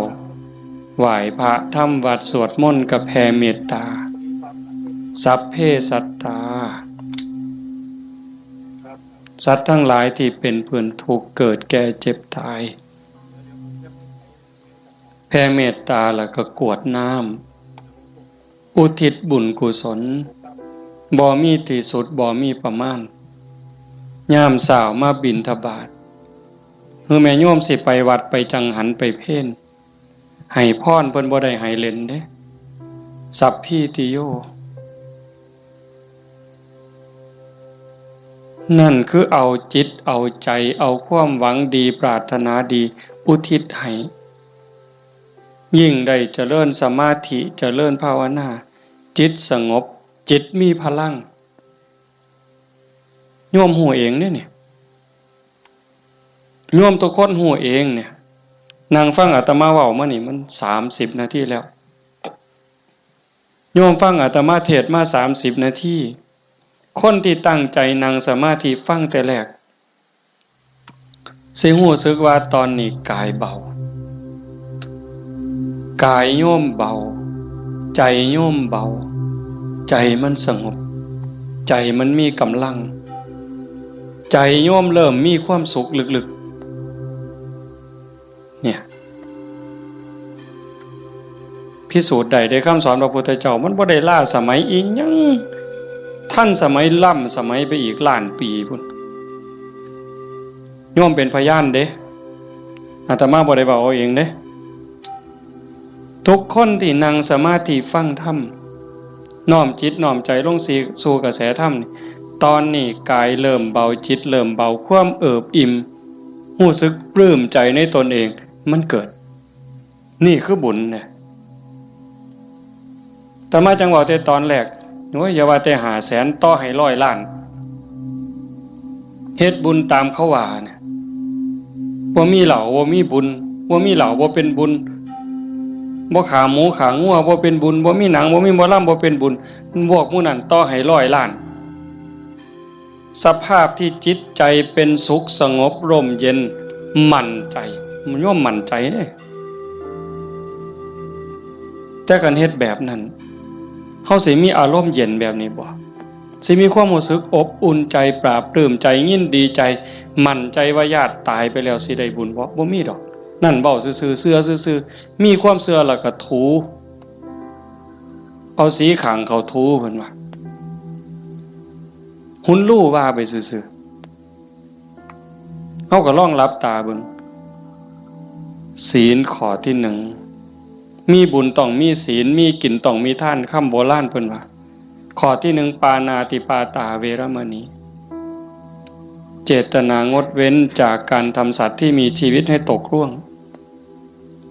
ไหว้พระทำวัตรสวดมนต์กับแผ่เมตตา สัพเพสัตตา สัตว์ทั้งหลายที่เป็นเพื่อนทุกข์เกิดแก่เจ็บตาย แผ่เมตตาแล้วก็กรวดน้ำ อุทิศบุญกุศล บ่มีที่สุด บ่มีประมาณ ยามเช้ามาบิณฑบาต คือแม่โยมสิไปวัดไปจังหันไปเพล ให้พรเพิ่นบ่ได้ให้เล่นเด้ สัพพีติโย นั่นคือเอาจิตเอาใจ เอาความหวังดีปรารถนาดีอุทิศให้ ยิ่งได้เจริญสมาธิเจริญภาวนา จิตสงบ จิตมีพลัง โยมฮู้เองเด้เนี่ย โยมทุกคนฮู้เองเนี่ย นั่งฟังอาตมาเว้ามานี่มันสามสิบนาทีแล้ว โยมฟังอาตมาเทศน์มาสามสิบนาที คนที่ตั้งใจนั่งสมาธิฟังแต่แรก สิฮู้สึกว่าตอนนี้กายเบา กายโยมเบา ใจโยมเบา ใจมันสงบ ใจมันมีกำลัง ใจโยมเริ่มมีความสุขลึกๆ เนี่ย พิสูจน์ได้เด้ คำสอนพระพุทธเจ้า มันบ่ได้ล้าสมัยอีหยัง ทันสมัยล้ำสมัยไปอีกล้านปีพุ้น โยมเป็นพยานเด้ อาตมาบ่ได้เว้าเอาเองเด้ ทุกคนที่นั่งสมาธิฟังธรรม น้อมจิตน้อมใจลงสู่กระแสธรรมนี่ ตอนนี้กายเริ่มเบา จิตเริ่มเบา ความเอิบอิ่ม รู้สึกปลื้มใจในตนเอง มันเกิด นี่คือบุญเนี่ย อาตมาจั่งเว้าแต่ตอนแรก โอ้ย อย่าว่าแต่ห้าแสน ต่อให้ร้อยล้าน เฮ็ดบุญตามเขาว่าเนี่ย บ่มีเหล้าบ่มีบุญ บ่มีเหล้าบ่เป็นบุญ บ่ฆ่าหมูฆ่างัวบ่เป็นบุญ บ่มีหนังบ่มีหมอลำบ่เป็นบุญ พวกหมู่นั้นต่อให้ร้อยล้าน สภาพที่จิตใจเป็นสุขสงบร่มเย็น มั่นใจ มันย่อมมั่นใจเด้ แต่การเฮ็ดแบบนั้น เฮาสิมีอารมณ์เย็นแบบนี้บ่ สิมีความรู้สึกอบอุ่นใจ ปลาบปลื้มใจ ยินดีใจ มั่นใจว่าญาติตายไปแล้วสิได้บุญบ่ บ่มีดอก นั่นเว้าซื่อๆ เชื่อซื่อๆ มีความเชื่อแล้วก็ถู เอาสีข้างเขาถูเพิ่นว่า หุนลู่ว่าไปซื่อๆ เฮาก็ลองหลับตาเบิ่ง ศีลข้อที่หนึ่ง มีบุญต้องมีศีล มีกินต้องมีทาน คำโบราณเพิ่นว่า ข้อที่หนึ่ง ปาณาติปาตาเวรมณี เจตนางดเว้นจากการทำสัตว์ที่มีชีวิตให้ตกร่วง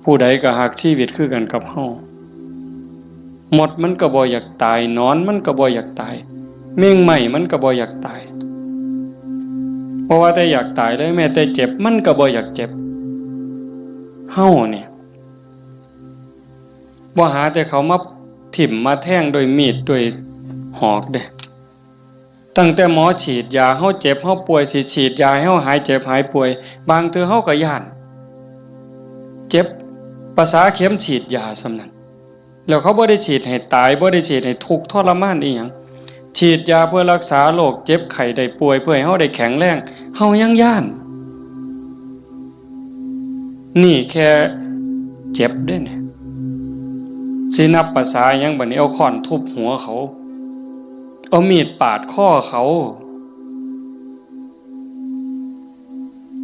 ผู้ใดก็ฮักชีวิตคือกันกับเฮา มดมันก็บ่อยากตาย หนอนมันก็บ่อยากตาย แมงไหม้มันก็บ่อยากตาย บ่ว่าแต่อยากตายเลย แม้แต่เจ็บมันก็บ่อยากเจ็บ เฮาเนี่ย บ่หาแต่เขามาถิ่มมาแทงด้วยมีดด้วยหอกเด้ ตั้งแต่หมอฉีดยา เฮาเจ็บเฮาป่วย สิฉีดยาให้เฮาหายเจ็บหายป่วย บางเทื่อเฮาก็ย้าน เจ็บประสาเข็มฉีดยาส่ำนั้น แล้วเขาบ่ได้ฉีดให้ตาย บ่ได้ฉีดให้ทุกข์ทรมานอีหยัง ฉีดยาเพื่อรักษาโรคเจ็บไข้ได้ป่วย เพื่อให้เฮาได้แข็งแรง เฮายังย้าน นี่แค่เจ็บเด้เนี่ย สินับประสาหยังบัดนี้ เอาค้อนทุบหัวเขา เอามีดปาดคอเขา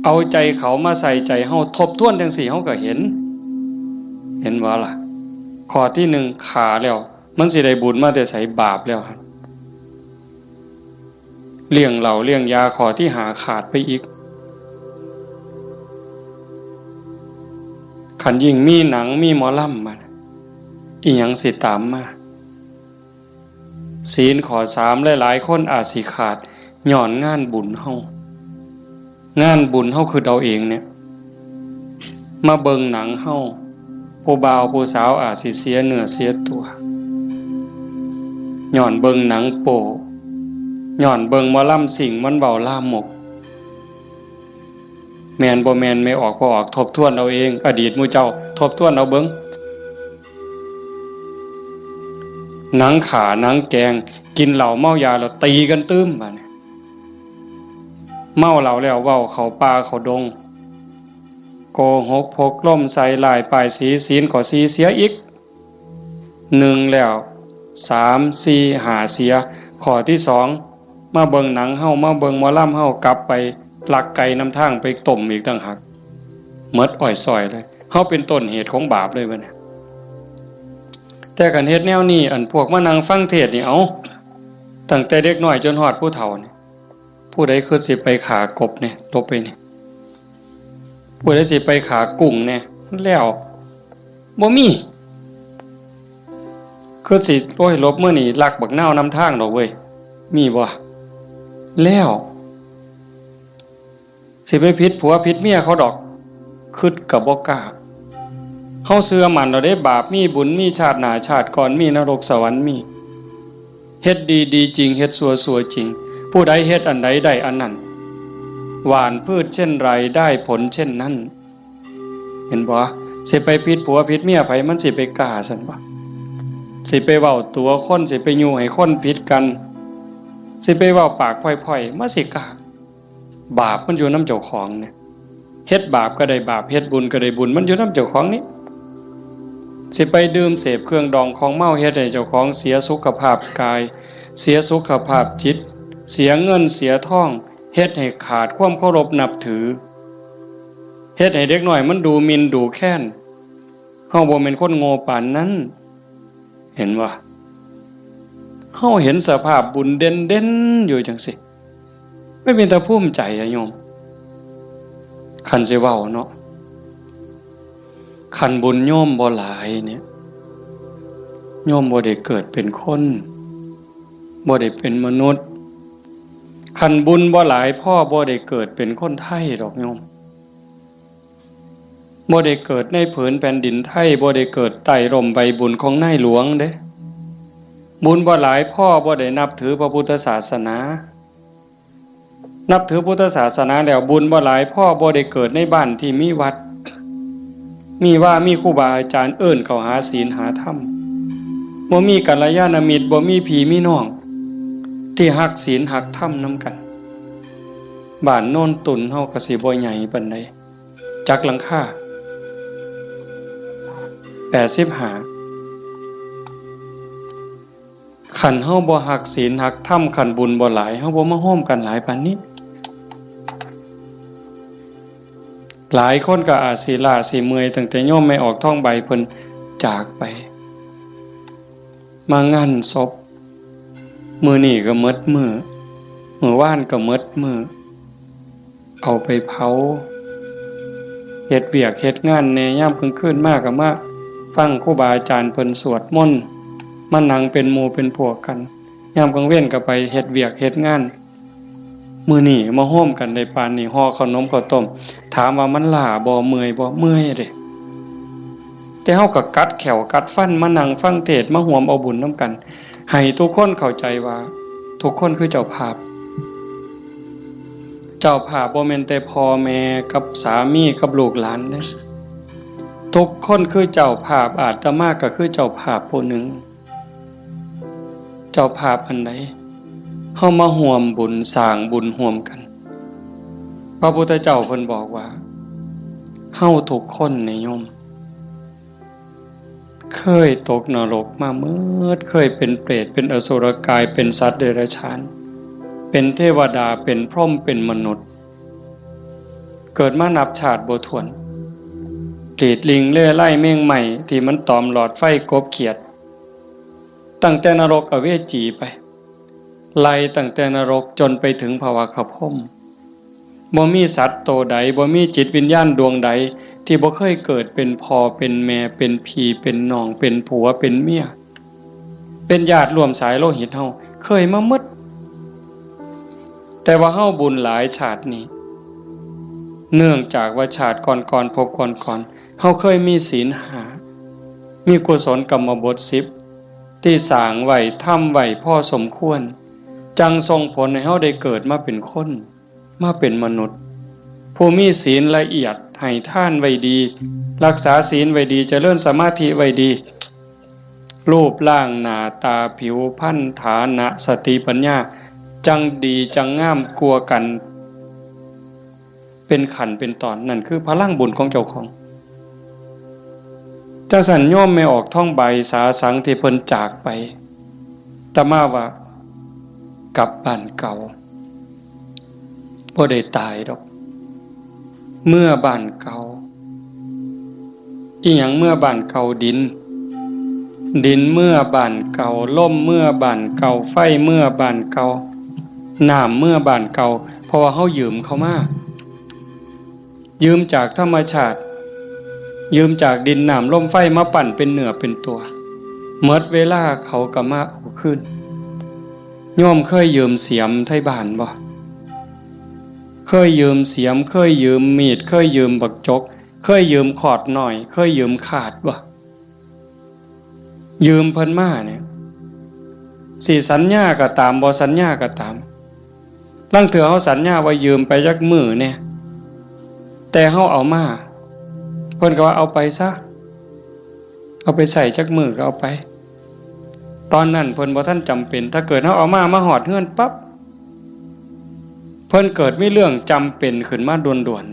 เอาใจเขามาใส่ใจเฮา ทบทวนจั่งซี้เฮาก็เห็น เห็นบ่ล่ะ ข้อที่หนึ่ง ฆ่าแล้ว มันสิได้บุญมาแต่ไส บาปแล้ว เลี้ยงเหล้าเลี้ยงยา ข้อที่ห้า ขาดไปอีก คันยิ่งมีหนังมีหมอลำมา อีหยังสิตามมา ศีลข้อสาม หลายๆ คนอาจสิขาด ย้อนงานบุญเฮา งานบุญเฮาคิดเอาเองเนี่ย มาเบิ่งหนังเฮา ผู้บ่าวผู้สาวอาจสิเสียเนื้อเสียตัว ย้อนเบิ่งหนังโป๊ ย้อนเบิ่งหมอลำซิ่งมันเว้าลามก แม่นบ่แม่น แม่ออกบ่ออก ทบทวนเอาเอง อดีตหมู่เจ้า ทบทวนเอาเบิ่ง หนังฆ่าหนังแกล้ง กินเหล้าเมายาแล้วตีกันตื่มบาดนี้ เมาเหล้าแล้วเว้าเข้าป่าเข้าดง โกหกพกลมใส่ร้ายป้ายสี ศีลข้อสี่เสียอีก หนึ่งแล้ว สาม สี่ ห้า เสีย ข้อที่สอง มาเบิ่งหนังเฮา มาเบิ่งหมอลำเฮา กลับไปลักไก่นำทางไปต้มอีกต่างหาก หมดอ้อยส้อยเลย เฮาเป็นต้นเหตุของบาปเลยบัดนี้ แต่คันเฮ็ดแนวนี้ อันพวกมานั่งฟังเทศน์นี่ เอ้า ตั้งแต่เด็กน้อยจนฮอดผู้เฒ่านี่ ผู้ใดคือสิไปฆ่ากบแหน่ หลบไปนี่ ผู้ใดสิไปฆ่ากุ้งแหน่ แล้ว บ่มี คือสิ โอ้ย หลบมื้อนี้ลักบักนาวนำทางดอกเว้ย มีบ่ แล้ว สิไปผิดผัวผิดเมียเขาดอก คิดก็บ่กล้า เฮาเชื่อมั่นแล้วเด้ บาปมีบุญมี ชาติหน้าชาติก่อนมี นรกสวรรค์มี เฮ็ดดีดีจริง เฮ็ดชั่วชั่วจริง ผู้ใดเฮ็ดอันใดได้อันนั้น หว่านพืชเช่นไรได้ผลเช่นนั้น เห็นบ่ สิไปผิดผัวผิดเมียไผ มันสิไปกล้าซั่นบ่ สิไปเว้าตั๋วคน สิไปยุให้คนผิดกัน สิไปเว้าปากพร่อยๆ มันสิกล้า บาปมันอยู่นำเจ้าของเนี่ย เฮ็ดบาปก็ได้บาป เฮ็ดบุญก็ได้บุญ มันอยู่นำเจ้าของนี่ สิไปดื่มเสพเครื่องดองของเมา เฮ็ดให้เจ้าของเสียสุขภาพกาย เสียสุขภาพจิต เสียเงินเสียทอง เฮ็ดให้ขาดความเคารพนับถือ เฮ็ดให้เด็กน้อยมันดูหมิ่นดูแคลน เฮาบ่แม่นคนโง่ปานนั้น เห็นบ่ เฮาเห็นสภาพบุญเด่นๆ อยู่จังซี่ มันเป็นตาภูมิใจอะโยม คันสิเว้าเนาะ คันบุญโยมบ่หลายเนี่ย โยมบ่ได้เกิดเป็นคน บ่ได้เป็นมนุษย์ คันบุญบ่หลายพอ บ่ได้เกิดเป็นคนไทยดอกโยม บ่ได้เกิดในผืนแผ่นดินไทย บ่ได้เกิดใต้ร่มใบบุญของนายหลวงเด้ บุญบ่หลายพอ บ่ได้นับถือพระพุทธศาสนา นับถือพุทธศาสนาแล้ว บุญบ่หลายพอ บ่ได้เกิดในบ้านที่มีวัด มีวา มีครูบาอาจารย์เอิ้นเข้าหาศีลหาธรรม บ่มีกัลยาณมิตร บ่มีพี่มีน้อง ที่ฮักศีลฮักธรรมนำกัน บ้านโนนตุ่นเฮาก็สิบ่ใหญ่ปานใด จักหลังคา แปดสิบห้า คันเฮาบ่ฮักศีลฮักธรรม คันบุญบ่หลาย เฮาบ่มาโฮมกันหลายปานนี้ หลายคนก็อาจสิล้าสิเมื่อย ตั้งแต่โยมแม่ออกทองใบเพิ่นจากไป มางานศพ มื้อนี้ก็หมดมื้อ มื้อวานก็หมดมื้อ เอาไปเผา เฮ็ดเวียกเฮ็ดงานแหน่ ยามกลางคืนมาก็มาฟังครูบาอาจารย์เพิ่นสวดมนต์ มานั่งเป็นหมู่เป็นพวกกัน ยามกลางเว็นก็ไปเฮ็ดเวียกเฮ็ดงาน มื้อนี้มาโฮมกันได้ปานนี้ ห่อขนมข้าวต้ม ถามว่ามันล้าบ่ เมื่อยบ่ เมื่อยเด้ แต่เฮาก็กัดแข้วกัดฟันมานั่งฟังเทศน์ มาร่วมเอาบุญนำกัน ให้ทุกคนเข้าใจว่าทุกคนคือเจ้าภาพ เจ้าภาพบ่แม่นแต่พ่อแม่กับสามีกับลูกหลานเด้ ทุกคนคือเจ้าภาพ อาตมาก็คือเจ้าภาพผู้หนึ่ง เจ้าภาพอันใด เฮามาร่วมบุญสร้างบุญร่วมกัน พระพุทธเจ้าเพิ่นบอกว่า เฮาทุกคนนี่โยม เคยตกนรกมาเมิด เคยเป็นเปรต เป็นอสุรกาย เป็นสัตว์เดรัจฉาน เป็นเทวดา เป็นพรหม เป็นมนุษย์ เกิดมานับชาติบ่ถ้วน กรีดลิงเล่ไล่แมงไหม้ที่มันตอมหลอดไฟกบเขียด ตั้งแต่นรกอเวจีไป ไล่ตั้งแต่นรกจนไปถึงภวคพรหม บ่มีสัตว์โตใด บ่มีจิตวิญญาณดวงใด ที่บ่เคยเกิดเป็นพ่อเป็นแม่ เป็นพี่เป็นน้อง เป็นผัวเป็นเมีย เป็นญาติร่วมสายโลหิตเฮา เคยมาหมด แต่ว่าเฮาบุญหลายชาตินี้ เนื่องจากว่าชาติก่อนๆ ภพก่อนๆ เฮาเคยมีศีลห้า มีกุศลกรรมบทสิบ ที่สร้างไว้ ทำไว้พอสมควร จั่งส่งผลให้เฮาได้เกิดมาเป็นคน มาเป็นมนุษย์ ผู้มีศีลละเอียด ให้ทานไว้ดี รักษาศีลไว้ดี เจริญสมาธิไว้ดี รูปร่างหน้าตาผิวพรรณ ฐานะ สติปัญญา จั่งดีจั่งงามกว่ากัน เป็นขั้นเป็นตอน นั่นคือพลังบุญของเจ้าของ จั่งซั้นโยมแม่ออกทองใบสาสังที่เพิ่นจากไป อาตมาว่า กลับบ้านเก่า บ่ได้ตายดอก เมือบ้านเก่า อิหยังเมือบ้านเก่า ดิน ดินเมือบ้านเก่า ลมเมือบ้านเก่า ไฟเมือบ้านเก่า น้ำเมือบ้านเก่า เพราะว่าเฮายืมเขามา ยืมจากธรรมชาติ ยืมจากดินน้ำลมไฟมาปั้นเป็นเนื้อเป็นตัว หมดเวลาเขาก็มาเอาคืน โยมเคยยืมเสียมไทบ้านบ่ เคยยืมเสียม เคยยืมมีด เคยยืมบักจก เคยยืมขอดน้อย เคยยืมคาดบ่ ยืมเพิ่นมาเนี่ย สิสัญญาก็ตาม บ่สัญญาก็ตาม ลางเทื่อเฮาสัญญาว่ายืมไปจักมื้อแหน่ แต่เฮาเอามา เพิ่นก็ว่าเอาไปซะ เอาไปใช้จักมื้อก็เอาไป ตอนนั้นเพิ่นบ่ทันจำเป็น ถ้าเกิดเฮาเอามา มาฮอดเฮือนปั๊บ เพิ่นเกิดมีเรื่องจำเป็นขึ้นมาด่วน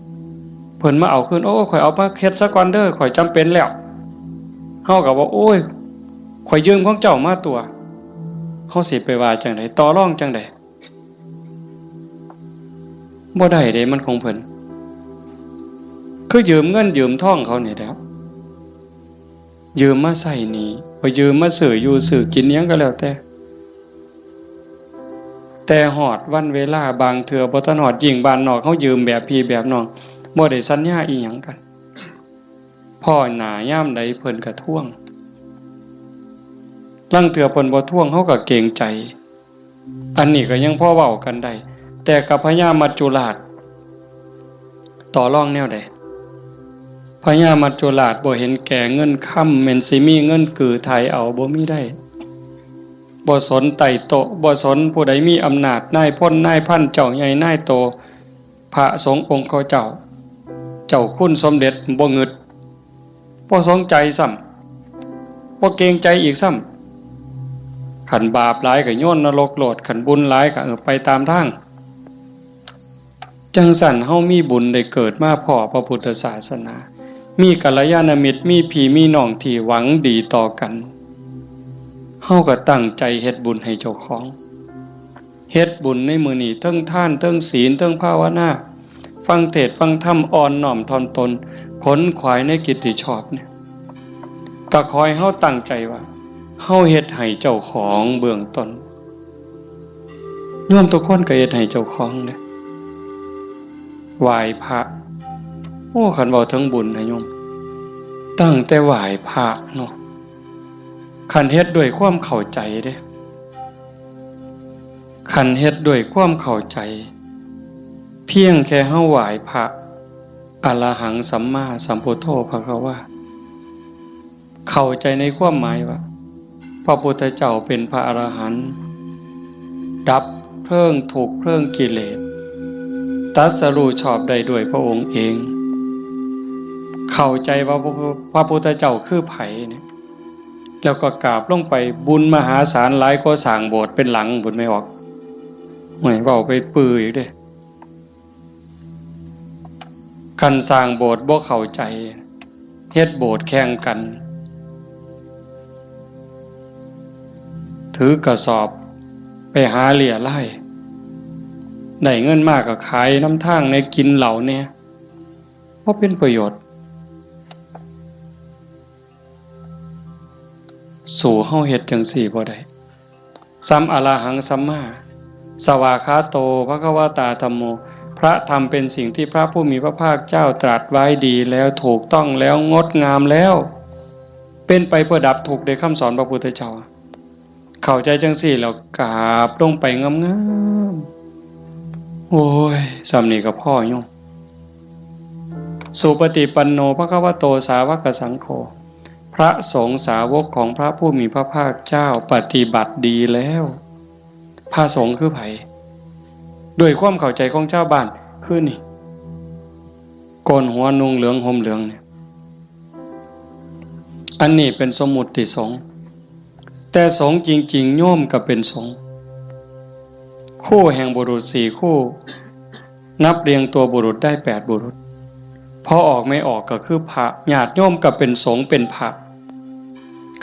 ๆ เพิ่นมาเอาคืน โอ้ ข้อยเอามาเฮ็ดซะก่อนเด้อ ข้อยจำเป็นแล้ว เฮาก็ว่า โอ้ย ข้อยยืมของเจ้ามาตัว เฮาสิไปว่าจั่งใด ต่อรองจั่งใด บ่ได้เด้ มันของเพิ่น คือยืมเงินยืมทองเขานี่แหละ ยืมมาใช้หนี้ บ่ยืมมาซื้ออยู่ซื้อกินอิหยังก็แล้วแต่ แต่ฮอดวันเวลา บางเทื่อบ่ทันฮอด ยิ่งบ้านนอกเฮายืมแบบพี่แบบน้อง บ่ได้สัญญาอิหยังกัน พ้อหน้ายามใดเพิ่นก็ทวง ลางเทื่อเพิ่นบ่ทวง เฮาก็เกรงใจ อันนี้ก็ยังพอเว้ากันได้ แต่กับพญามัจจุราช ต่อรองแนวใด พญามัจจุราชบ่เห็นแก่เงินคำ แม่นสิมีเงินกือไถ่เอา บ่มีได้ บ่สนไต่โต๊ะ บ่สนผู้ใดมีอำนาจ นายพล นายพัน เจ้าใหญ่ นายโต พระสงฆ์องค์เขาเจ้า เจ้าคุณสมเด็จ บ่งึด บ่สนใจซ้ำ บ่เกรงใจอีกซ้ำ คันบาปหลายก็โยนนรกโลด คันบุญหลายก็ เออ ไปตามทาง จั่งซั้นเฮามีบุญได้เกิดมาพ้อพระพุทธศาสนา มีกัลยาณมิตร มีพี่มีน้องที่หวังดีต่อกัน เฮาก็ตั้งใจเฮ็ดบุญให้เจ้าของ เฮ็ดบุญในมื้อนี้ เทิงทาน เทิงศีล เทิงภาวนา ฟังเทศน์ฟังธรรม อ่อนน้อมถ่อมตน ขนขวายในกิตติชอบเนี่ย ก็ขอให้เฮาตั้งใจว่า เฮาเฮ็ดให้เจ้าของเบื้องต้น โยมทุกคนก็เฮ็ดให้เจ้าของเด้ ไหว้พระ โอ้ คันเว้าถึงบุญนะโยม ตั้งแต่ไหว้พระเนาะ คันเฮ็ดด้วยความเข้าใจเด้ คันเฮ็ดด้วยความเข้าใจ เพียงแค่เฮาไหว้พระ อะระหังสัมมาสัมพุทโธภะคะวา เข้าใจในความหมายว่า พระพุทธเจ้าเป็นพระอรหันต์ ดับเพลิงทุกข์เพลิงกิเลส ตรัสรู้ชอบได้ด้วยพระองค์เอง เข้าใจว่าพระ พระพุทธเจ้าคือไผเนี่ย แล้วก็กราบลงไป บุญมหาศาลหลายกว่าสร้างโบสถ์เป็นหลัง บุญไม่ออก ไม่เว้าไปปื้ออีกเด้ คันสร้างโบสถ์บ่เข้าใจ เฮ็ดโบสถ์แข่งกัน ถือกระสอบไปหาเรี่ยไล่ ได้เงินมาก็ขายนำทางแหน่ กินเหล้าแหน่ บ่เป็นประโยชน์ สู้เฮาเฮ็ดจั่งซี้บ่ได้ สัมอะระหังสัมมา สวากขาโต ภะคะวะตา ธัมโม พระธรรมเป็นสิ่งที่พระผู้มีพระภาคเจ้าตรัสไว้ดีแล้ว ถูกต้องแล้ว งดงามแล้ว เป็นไปเพื่อดับทุกข์ ในคำสอนพระพุทธเจ้า เข้าใจจั่งซี้แล้วกราบลงไปงามๆ โอ้ย ส่ำนี้ก็พอโยม สุปฏิปันโน ภะคะวะโต สาวกสังโฆ พระสงฆ์สาวกของพระผู้มีพระภาคเจ้าปฏิบัติดีแล้ว พระสงฆ์คือไผ ด้วยความเข้าใจของชาวบ้าน คือนี่ โกนหัวนุ่งเหลืองห่มเหลืองเนี่ย อันนี้เป็นสมมุติสงฆ์ แต่สงฆ์จริงๆ โยมก็เป็นสงฆ์ คู่แห่งบุรุษสี่คู่ นับเรียงตัวบุรุษได้แปดบุรุษ พอออกไม่ออกก็คือพระ ญาติโยมก็เป็นสงฆ์เป็นพระ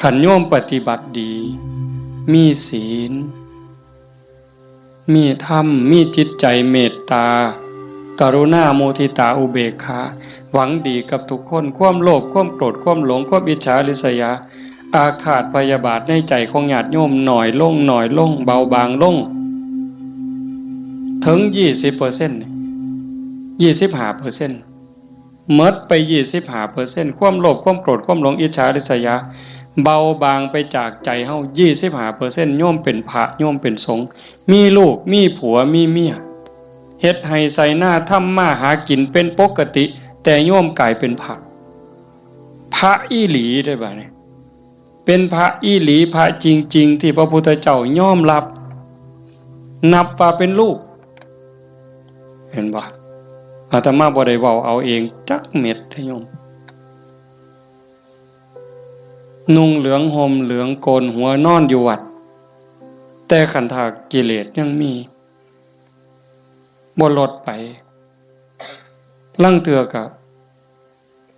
คันโยมปฏิบัติดี มีศีล มีธรรม มีจิตใจเมตตา กรุณา มุทิตา อุเบกขา หวังดีกับทุกคน ความโลภ ความโกรธ ความหลง ความอิจฉาริษยา อาฆาตพยาบาทในใจของญาติโยมน้อยลง น้อยลง เบาบางลง ถึงยี่สิบเปอร์เซ็นต์ ยี่สิบห้าเปอร์เซ็นต์ หมดไปยี่สิบห้าเปอร์เซ็นต์ ความโลภ ความโกรธ ความหลง อิจฉาริษยา เบาบางไปจากใจเฮา ยี่สิบห้าเปอร์เซ็นต์ โยมเป็นพระ โยมเป็นสงฆ์ มีลูก มีผัว มีเมีย เฮ็ดไฮ่ไถนา ทำมาหากินเป็นปกติ แต่โยมกลายเป็นพระ พระอีหลีได้บ่เนี่ย เป็นพระอีหลี พระจริงๆ ที่พระพุทธเจ้ายอมรับ นับว่าเป็นลูก เห็นบ่ อาตมาบ่ได้เว้าเอาเองจักเม็ดเด้อโยม นุ่งเหลืองห่มเหลืองโกนหัวนอนอยู่วัด แต่คันถ้ากิเลสยังมี บ่ลดไป ลางเทื่อก็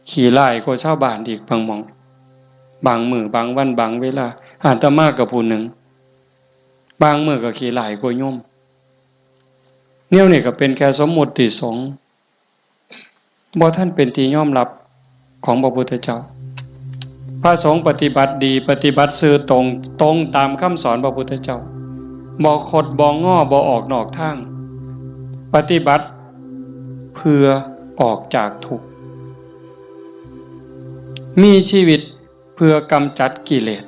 ขี้ร้ายกว่าชาวบ้านอีกบางหม่อง บางมื้อบางวันบางเวลา อาตมาก็ผู้หนึ่ง บางมื้อก็ขี้ร้ายกว่าโยม แนวนี้ก็เป็นแค่สมมุติสงฆ์ บ่ทันเป็นที่ยอมรับของพระพุทธเจ้า พระสงฆ์ปฏิบัติดี ปฏิบัติซื่อตรง ตรงตามคำสอนพระพุทธเจ้า บ่คดบ่งอ บ่ออกนอกทาง ปฏิบัติเพื่อออกจากทุกข์ มีชีวิตเพื่อกำจัดกิเลส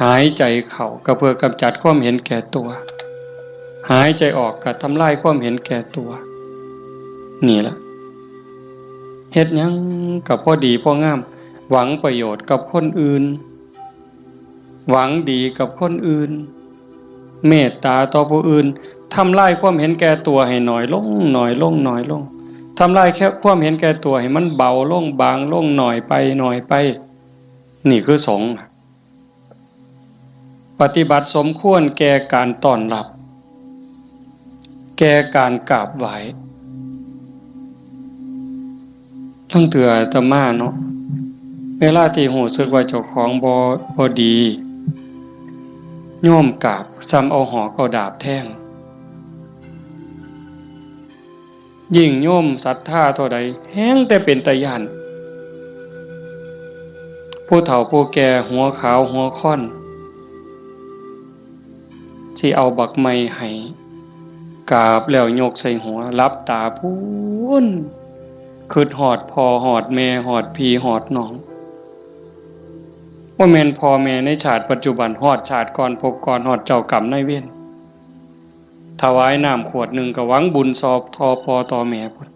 หายใจเข้าก็เพื่อกำจัดความเห็นแก่ตัว หายใจออกก็ทำลายความเห็นแก่ตัว นี่ล่ะ เฮ็ดหยังก็พอดีพองาม หวังประโยชน์กับคนอื่น หวังดีกับคนอื่น เมตตาต่อผู้อื่น ทำลายความเห็นแก่ตัวให้น้อยลง น้อยลง น้อยลง ทำลายแค่ความเห็นแก่ตัวให้มันเบาลง บางลง น้อยไป น้อยไป นี่คือสงฆ์ ปฏิบัติสมควรแก่การต้อนรับ แก่การกราบไหว้ ลางเทื่ออาตมาเนาะ เวลาที่รู้สึกว่าเจ้าของบ่ บ่ดี โยมกราบ ส่ำเอาหอกเอาดาบแทง ยิ่งโยมศรัทธาเท่าใด แฮ่งแต่เป็นตาย้าน ผู้เฒ่าผู้แก่หัวขาวหัวค่อน สิเอาบักไม้ให้ กราบแล้วยกใส่หัว หลับตาพู้น คิดฮอดพ่อฮอดแม่ ฮอดพี่ฮอดน้อง บ่แม่นพ่อแม่ในชาติปัจจุบัน ฮอดชาติก่อนภพก่อน ฮอดเจ้ากรรมนายเวร ถวายน้ำขวดหนึ่งก็หวังบุญซอบต่อพ่อต่อแม่พุ้น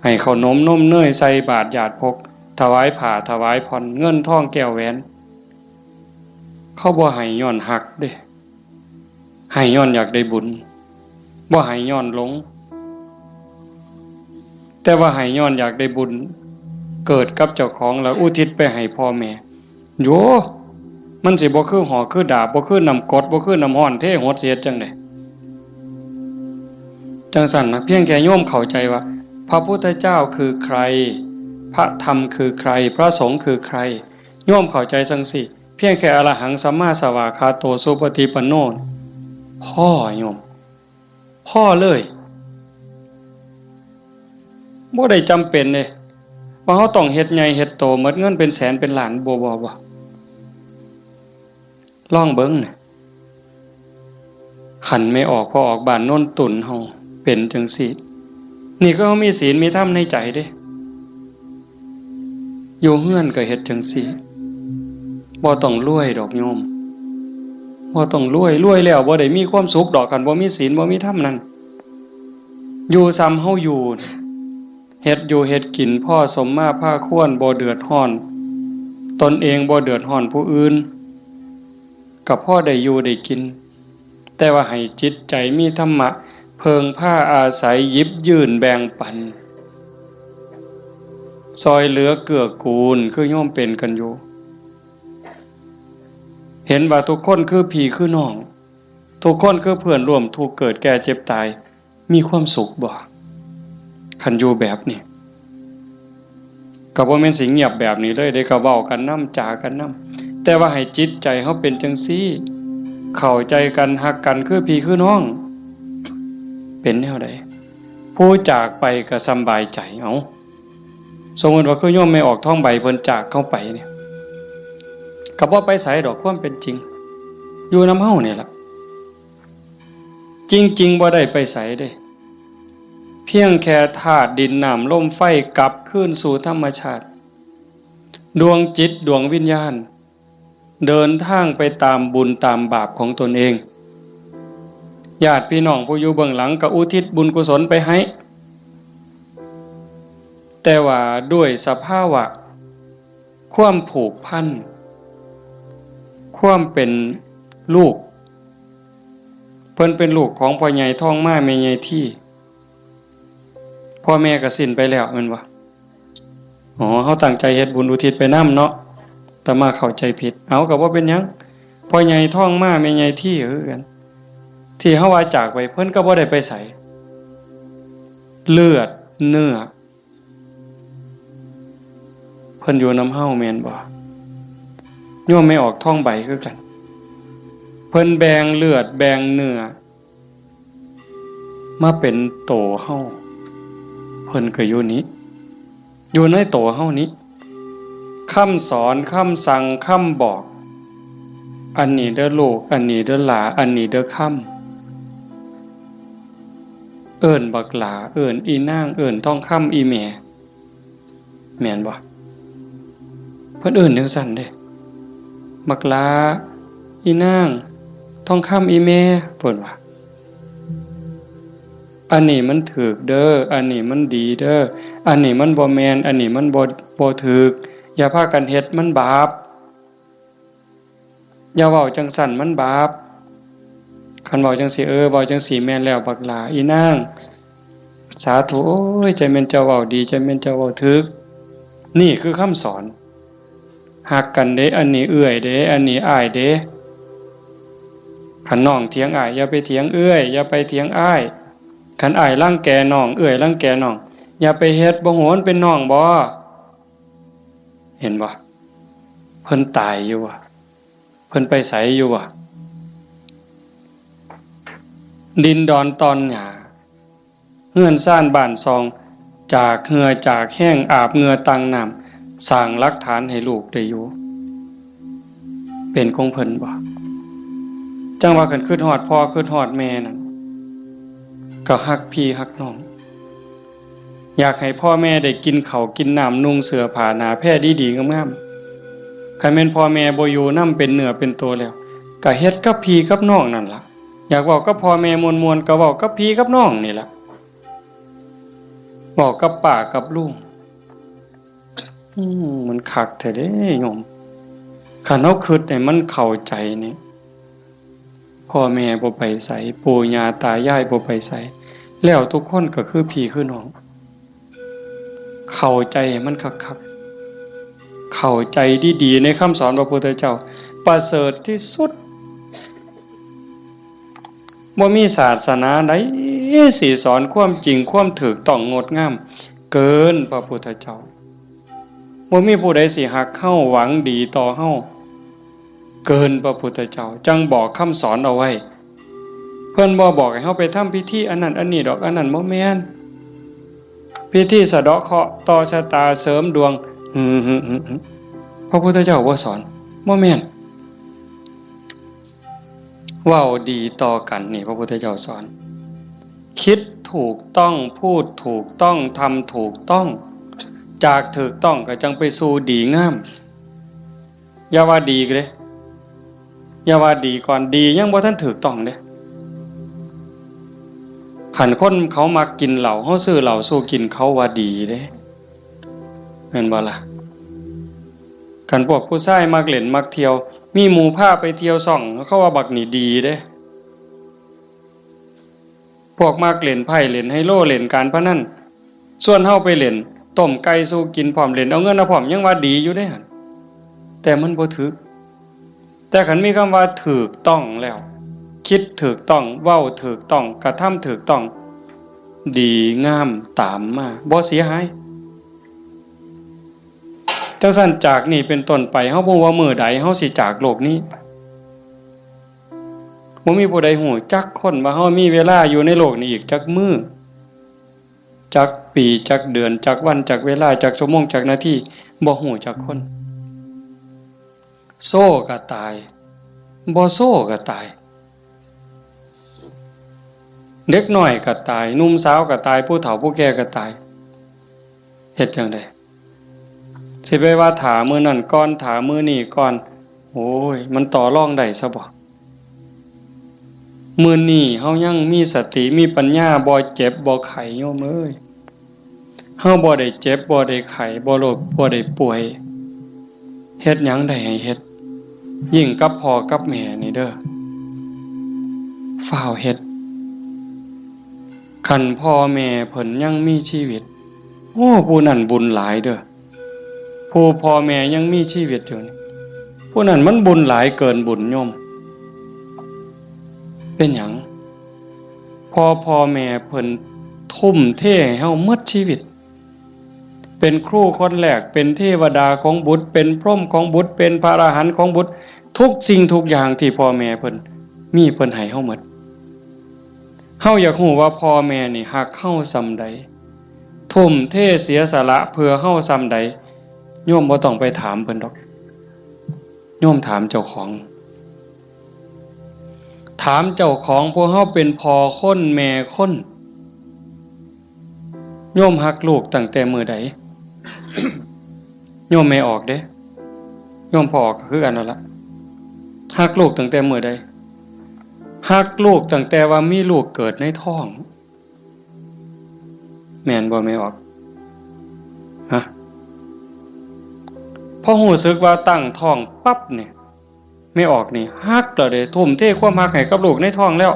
ให้ข้าวนมนมเนยใส่บาตรญาติพก ถวายผ้าถวายผ่อน เงินทองแก้วแหวน เขาบ่ให้ย้อนฮักเด้ ให้ย้อนอยากได้บุญ บ่ให้ย้อนหลง แต่ว่าให้ย้อนอยากได้บุญ เกิดกับเจ้าของแล้วอุทิศไปให้พ่อแม่ โย มันสิบ่คือหอกคือดาบ บ่คือน้ำกรด บ่คือน้ำร้อนเทหด สิเฮ็ดจั่งใด จั่งซั้นนะ เพียงแค่โยมเข้าใจว่า พระพุทธเจ้าคือใคร พระธรรมคือใคร พระสงฆ์คือใคร โยมเข้าใจจั่งซี้ เพียงแค่อรหังสัมมาสวากขาโตสุปฏิปันโน พอโยม พอเลย บ่ได้จำเป็นเด้ ว่าเราต้องเฮ็ดใหญ่เฮ็ดโต หมดเงินเป็นแสนเป็นล้าน บ่ บ่ บ่ ลองเบิ่งนะ คันแม่ออกพ่อออกบ้านโนนตุนเฮาเป็นจั่งซี้ นี่คือเฮามีศีลมีธรรมในใจเด้ อยู่เฮือนก็เฮ็ดจั่งซี้ บ่ต้องรวยดอกโยม บ่ต้องรวย รวยแล้วบ่ได้มีความสุขดอก คันบ่มีศีลบ่มีธรรมนั่น อยู่ส่ำเฮาอยู่ เฮ็ดอยู่เฮ็ดกินพอสมมาพาควร บ่เดือดร้อนตนเอง บ่เดือดร้อนผู้อื่น ก็พอได้อยู่ได้กิน แต่ว่าให้จิตใจมีธรรมะ เพิ่งพาอาศัย หยิบยื่นแบ่งปัน ซอยเหลือเกื้อกูล คือโยมเป็นกันอยู่ เห็นว่าทุกคนคือพี่คือน้อง ทุกคนคือเพื่อนร่วมทุกข์เกิดแก่เจ็บตาย มีความสุขบ่ คันอยู่แบบนี้ ก็บ่แม่นสิเงียบแบบนี้เลยเด้ ก็เว้ากันนำ จากันนำ แต่ว่าให้จิตใจเฮาเป็นจั่งซี้ เข้าใจกัน ฮักกันคือพี่คือน้อง เป็นแนวใด ผู้จากไปก็สำบายใจ เอ้า สมมุติว่าคือโยมแม่ออกทองใบเพิ่นจากเฮาไปเนี่ย ก็บ่ไปไสดอก ความเป็นจริง อยู่นำเฮานี่ล่ะ จริงๆ บ่ได้ไปไสเด้ เพียงแค่ธาตุดินน้ำลมไฟกลับคืนสู่ธรรมชาติ ดวงจิตดวงวิญญาณ เดินทางไปตามบุญตามบาปของตนเอง ญาติพี่น้องผู้อยู่เบื้องหลังก็อุทิศบุญกุศลไปให้ แต่ว่าด้วยสภาวะ ความผูกพัน ความเป็นลูก เพิ่นเป็นลูกของพ่อใหญ่ทองมาแม่ใหญ่ที พ่อแม่ก็สิ้นไปแล้วแม่นบ่ อ๋อ เฮาตั้งใจเฮ็ดบุญอุทิศไปนำเนาะ อาตมาเข้าใจผิด เอา ก็บ่เป็นหยัง พ่อใหญ่ทองมาแม่ใหญ่ทีคือกัน ที่เฮาว่าจากไป เพิ่นก็บ่ได้ไปไส เลือดเนื้อ เพิ่นอยู่นำเฮาแม่นบ่ โยมแม่ออกทองใบคือกัน เพิ่นแบ่งเลือดแบ่งเนื้อ มาเป็นโตเฮา เพิ่นก็อยู่นี้ อยู่ในโตเฮานี้ คำสอน คำสั่ง คำบอก อันนี้เด้อลูก อันนี้เด้อหลา อันนี้เด้อคำ เอิ้นบักหลา เอิ้นอีนาง เอิ้นทองคำอีแม่ แม่นบ่ เพิ่นเอิ้นจั่งซั้นเด้ บักหลา อีนาง ทองคำอีแม่ เพิ่นว่า อันนี้มันถูกเด้อ อันนี้มันดีเด้อ อันนี้มันบ่แม่น อันนี้มันบ่ บ่ถูก อย่าพากันเฮ็ด มันบาป อย่าเว้าจั่งซั้น มันบาป คันเว้าจั่งซี้ เออ เว้าจั่งซี้แม่นแล้ว บักหลา อีนาง สาธุ โอ้ย จั่งแม่นเจ้าเว้าดี จั่งแม่นเจ้าเว้าถูก นี่คือคำสอน ฮักกันเด้ อันนี้เอื้อยเด้ อันนี้อ้ายเด้ คันน้องเถียงอ้าย อย่าไปเถียงเอื้อย อย่าไปเถียงอ้าย คันอ้ายรังแกน้อง เอื้อยรังแกน้อง อย่าไปเฮ็ด บ่ฮู้มันเป็นน้องบ่ เห็นบ่ เพิ่นตายอยู่บ่ เพิ่นไปไสอยู่บ่ ดินดอนตอนหญ้า เฮือนซานบ้านซอง จากเหื่อจากแฮง อาบเหงื่อตังน้ำ สร้างหลักฐานให้ลูกได้อยู่ เป็นของเพิ่นบ่ จั่งว่าคันคิดฮอดพ่อคิดฮอดแม่นั่น ก็ฮักพี่ฮักน้อง อยากให้พ่อแม่ได้กินข้าวกินน้ำ นุ่งเสื้อผ้าหน้าแพรดีๆงามๆ คันแม่นพ่อแม่บ่อยู่นำเป็นเนื้อเป็นตัวแล้ว ก็เฮ็ดกับพี่กับน้องนั่นล่ะ อยากเว้ากับพ่อแม่ม่วนๆ ก็เว้ากับพี่กับน้องนี่ล่ะ เว้ากับป้ากับลุง อืม มันคักแท้เด้โยม คันเฮาคิดให้มันเข้าใจนี่ พ่อแม่บ่ไปไส ปู่ย่าตายายบ่ไปไส แล้วทุกคนก็คือพี่คือน้อง เข้าใจให้มันคักๆ เข้าใจดีๆ ในคำสอนพระพุทธเจ้า ประเสริฐที่สุด บ่มีศาสนาใดสิสอนความจริงความถูกต้องงดงาม เกินพระพุทธเจ้า บ่มีผู้ใดสิฮักเฮาหวังดีต่อเฮา เกินพระพุทธเจ้า จั่งบอกคำสอนเอาไว้ เพิ่นบ่บอกให้เฮาไปทำพิธีอันนั้นอันนี้ดอก อันนั้นบ่แม่น พิธีสะเดาะเคราะห์ต่อชะตาเสริมดวง หึ หึ หึ หึ พระพุทธเจ้าบ่สอน บ่แม่น เว้าดีต่อกันนี่พระพุทธเจ้าสอน คิดถูกต้อง พูดถูกต้อง ทำถูกต้อง จากถูกต้องก็จั่งไปสู่ดีงาม อย่าว่าดีเด้ อย่าว่าดีก่อน ดียังบ่ทันถูกต้องเด้ คันคนเขามักกินเหล้า เฮาซื้อเหล้าสู่กิน เขาว่าดีเด้ แม่นบ่ล่ะ คันพวกผู้ชายมักเล่นมักเที่ยว มีหมู่พาไปเที่ยวซ่อง เขาว่าบักนี่ดีเด้ พวกมักเล่นไพ่เล่นไฮโลเล่นการพนัน ชวนเฮาไปเล่น ต้มไก่สู่กินพร้อม เล่นเอาเงินเอาพร้อม ยังว่าดีอยู่เด้หั่น แต่มันบ่ถืก แต่คันมีคำว่าถูกต้องแล้ว คิดถูกต้อง เว้าถูกต้อง กระทำถูกต้อง ดีงามตามมา บ่เสียหาย จั่งซั้นจากนี้เป็นต้นไป เฮาบ่ฮู้ว่ามื้อใดเฮาสิจากโลกนี้ไป บ่มีผู้ใดฮู้จักคนว่าเฮามีเวลาอยู่ในโลกนี้อีกจักมื้อ จักปี จักเดือน จักวัน จักเวลา จักชั่วโมง จักนาที บ่ฮู้จักคน โซก็ตาย บ่โซก็ตาย เด็กน้อยก็ตาย หนุ่มสาวก็ตาย ผู้เฒ่าผู้แก่ก็ตาย เฮ็ดจั่งใด สิไปว่าถ้ามื้อนั้นก่อน ถ้ามื้อนี้ก่อน โอ้ย มันต่อรองได้ซะบ่ มื้อนี้เฮายังมีสติ มีปัญญา บ่เจ็บ บ่ไข้ โยมเอ้ย เฮาบ่ได้เจ็บ บ่ได้ไข้ บ่โรค บ่ได้ป่วย เฮ็ดหยังได้ให้เฮ็ด ยิ่งกับพ่อกับแม่นี่เด้อ ฟ้าวเฮ็ด คันพ่อแม่เพิ่นยังมีชีวิต โอ้ ผู้นั้นบุญหลายเด้อ ผู้พ่อแม่ยังมีชีวิตอยู่นี่ ผู้นั้นมันบุญหลายเกินบุญโยม เป็นหยัง พ่อ พ่อแม่เพิ่นทุ่มเทให้เฮาหมดชีวิต เป็นครูคนแรก เป็นเทวดาของบุตร เป็นพรหมของบุตร เป็นพระอรหันต์ของบุตร ทุกสิ่งทุกอย่างที่พ่อแม่เพิ่นมี เพิ่นให้เฮาหมด เฮาอยากฮู้ว่าพ่อแม่นี่ฮักเฮาส่ำใด ทุ่มเทเสียสละเพื่อเฮาส่ำใด โยมบ่ต้องไปถามเพิ่นดอก โยมถามเจ้าของ ถามเจ้าของ พวกเฮาเป็นพ่อคนแม่คน โยมฮักลูกตั้งแต่มื้อใด โยมแม่ออกเด้ โยมพ่อออกก็คือกันนั่นละ ฮักลูกตั้งแต่มื้อใด ฮักลูกตั้งแต่ว่ามีลูกเกิดในท้อง แม่นบ่แม่ออก ฮะ พอรู้สึกว่าตั้งท้องปั๊บเนี่ย แม่ออกนี่ฮักแล้วเด้ ทุ่มเทความฮักให้กับลูกในท้องแล้ว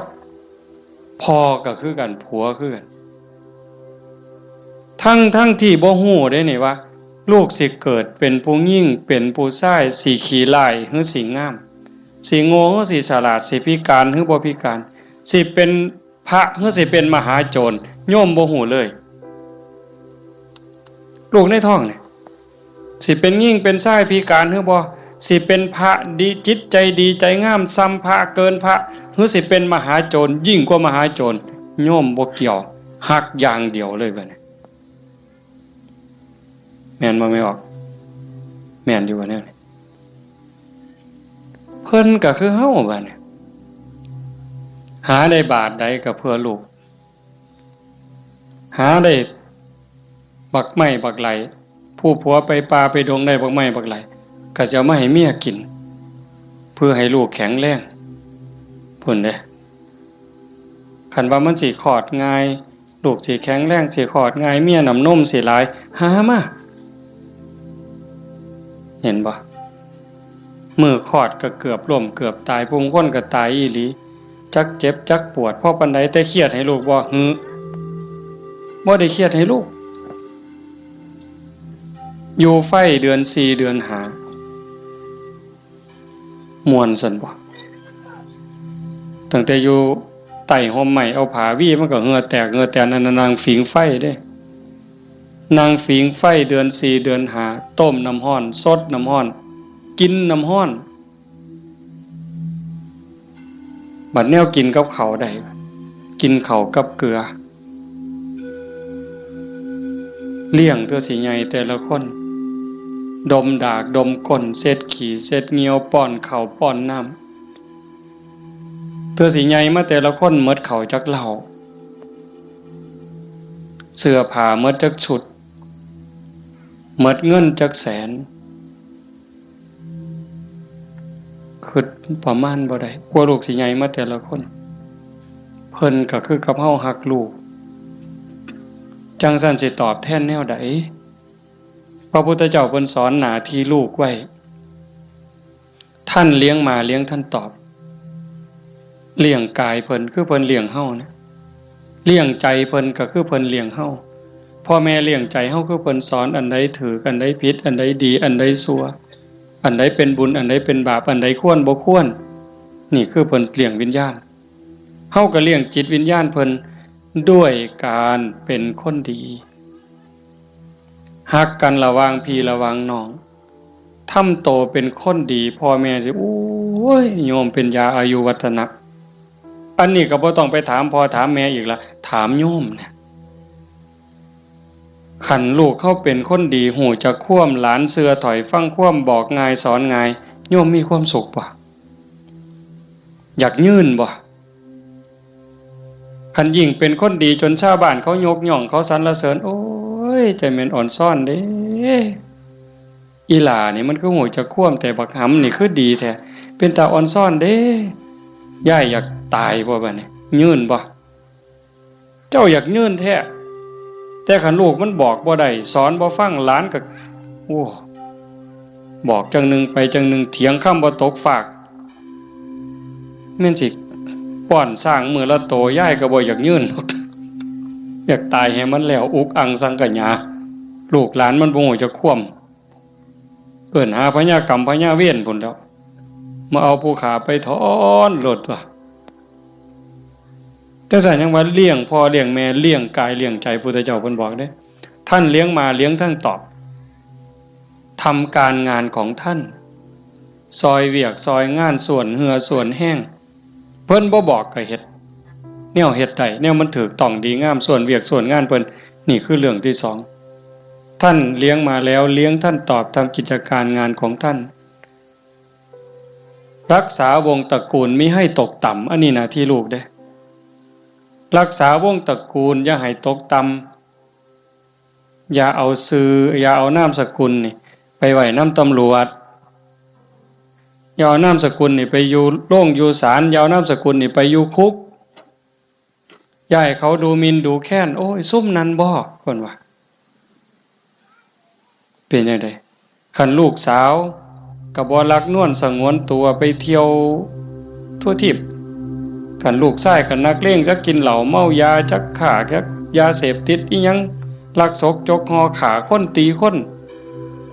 พ่อก็คือกัน ผัวคือกัน ทั้ง ทั้งที่บ่ฮู้เด้นี่ว่า ลูกสิเกิดเป็นผู้หญิง เป็นผู้ชาย สิขี้ร้ายหรือสิงาม สิโง่หรือสิฉลาด สิพิการหรือบ่พิการ สิเป็นพระหรือสิเป็นมหาโจร โยมบ่ฮู้เลย ลูกในท้องนี่ สิเป็นหญิงเป็นชายพิการหรือบ่ สิเป็นพระดี จิตใจดีใจงามส่ำพระ เกินพระ หรือสิเป็นมหาโจร ยิ่งกว่ามหาโจร โยมบ่เกี่ยว ฮักอย่างเดียวเลยบัดนี้ แม่นบ่แม่ออก แม่นอยู่บ่แนวนี้ เพิ่นก็คือเฮาบัดนี้ หาได้บาทใดก็เพื่อลูก หาได้บักไม้บักไหล ผู้ผัวไปป่าไปดงได้บักไม้บักไหล ก็สิเอามาให้เมียกิน เพื่อให้ลูกแข็งแรง พุ้นเด้ คันว่ามันสิคลอดง่าย ลูกสิแข็งแรง สิคลอดง่าย เมียน้ำนมสิหลาย หามา เห็นบ่ มื้อคลอดก็เกือบล้มเกือบตาย ผู้บางคนก็ตายอีหลี จักเจ็บจักปวด พอปานใด แต่เครียดให้ลูกบ่ หือ บ่ได้เครียดให้ลูก อยู่ไฟเดือนสี่เดือนห้า ม่วนซั่นบ่ ตั้งแต่อยู่ใต้ฮ่มไม้ เอาผ้าวีมันก็เหงื่อแตกเหงื่อแตน นั่นน่ะนั่งผิงไฟเด้ นั่งผิงไฟเดือนสี่เดือนห้า ต้มน้ำร้อน สดน้ำร้อน กินน้ำร้อน บัดแนวกินกับข้าวได้ กินข้าวกับเกลือ เลี้ยงเทื่อสิใหญ่แต่ละคน ดมดากดมก้น เช็ดขี้เช็ดเหยี่ยว ป้อนข้าวป้อนน้ำ เทื่อสิใหญ่มาแต่ละคนหมดข้าวจักเล่า เสื้อผ้าหมดจักชุด หมดเงินจักแสน คิดประมาณบ่ได้ กว่าลูกสิใหญ่มาแต่ละคน เพิ่นก็คือกับเฮาฮักลูก จั่งซั้นสิตอบแทนแนวใด พระพุทธเจ้าเพิ่นสอนหน้าที่ลูกไว้ ท่านเลี้ยงมาเลี้ยงท่านตอบ เลี้ยงกายเพิ่นคือเพิ่นเลี้ยงเฮานะ เลี้ยงใจเพิ่นก็คือเพิ่นเลี้ยงเฮา พ่อแม่เลี้ยงใจเฮาคือเพิ่นสอนอันใดถูก อันใดผิด อันใดดี อันใดชั่ว อันใดเป็นบุญ อันใดเป็นบาป อันใดควรบ่ควร นี่คือเพิ่นเลี้ยงวิญญาณ เฮาก็เลี้ยงจิตวิญญาณเพิ่นด้วยการเป็นคนดี ฮักกันระหว่างพี่ระหว่างน้อง ทำโตเป็นคนดี พ่อแม่สิ โอ้ย โยมเป็นยาอายุวัฒนะ อันนี้ก็บ่ต้องไปถามพ่อถามแม่อีกละ ถามโยมเนี่ย คันลูกเฮาเป็นคนดี ฮู้จักความ หลานเชื่อถ้อยฟังความ บอกง่ายสอนง่าย โยมมีความสุขบ่ อยากยืนบ่ คันยิ่งเป็นคนดีจนชาวบ้านเขายกย่อง เขาสรรเสริญ โอ้ย ใจแม่นอ่อนซ้อนเด้ อีหล่านี่มันคือฮู้จักความ แต่บักหำนี่คือดีแท้ เป็นตาอ่อนซ้อนเด้ ยายอยากตายบ่บัดนี้ ยืนบ่ เจ้าอยากยืนแท้ แต่คันลูกมันบอกบ่ได้ สอนบ่ฟัง หลานก็ โอ้ บอกจั่งหนึ่งไปจั่งหนึ่ง เถียงคำบ่ตกฟาก แม่นสิป้อนช้างมื้อละโต ยายก็บ่อยากยืน อยากตายให้มันแล้ว อุกอังสังขยา ลูกหลานมันบ่ฮู้จักความ เอิ้นหาพญากรรมพญาเวรพุ้นแหล้ว มาเอาผู้ฆ่าไปถอนโลดตั๊ว จั่งซั้นยังว่าเลี้ยงพ่อเลี้ยงแม่ เลี้ยงกายเลี้ยงใจ พุทธเจ้าเพิ่นบอกเด้ ท่านเลี้ยงมาเลี้ยงทั้งตอบ ทำการงานของท่าน ซอยเวียกซอยงาน ส่วนเหื่อส่วนแฮง เพิ่นบ่บอกก็เฮ็ด แนวเฮ็ดได้ แนวมันถูกต้องดีงาม ส่วนเวียกส่วนงานเพิ่น นี่คือเรื่องที่สอง ท่านเลี้ยงมาแล้ว เลี้ยงท่านตอบ ทำกิจการงานของท่าน รักษาวงศ์ตระกูลมิให้ตกต่ำ อันนี้หน้าที่ลูกเด้ รักษาวงศ์ตระกูลอย่าให้ตกต่ำ อย่าเอาชื่อ อย่าเอานามสกุลนี่ ไปไว้นำตำรวจ อย่าเอานามสกุลนี่ไปอยู่โรงอยู่ศาล อย่าเอานามสกุลนี่ไปอยู่คุก อย่าให้เขาดูหมิ่นดูแคลน โอ้ย ซุมนั้นบ่ เพิ่นว่า เป็นจั่งใด คันลูกสาวก็บ่ลักนวลสงวนตัวไปเที่ยวทั่วทิพย์ คันลูกชายก็นักเลง จักกินเหล้าเมายา จักค้า จักยาเสพติดอิหยัง ลักซกจกห่อ ฆ่าคนตีคน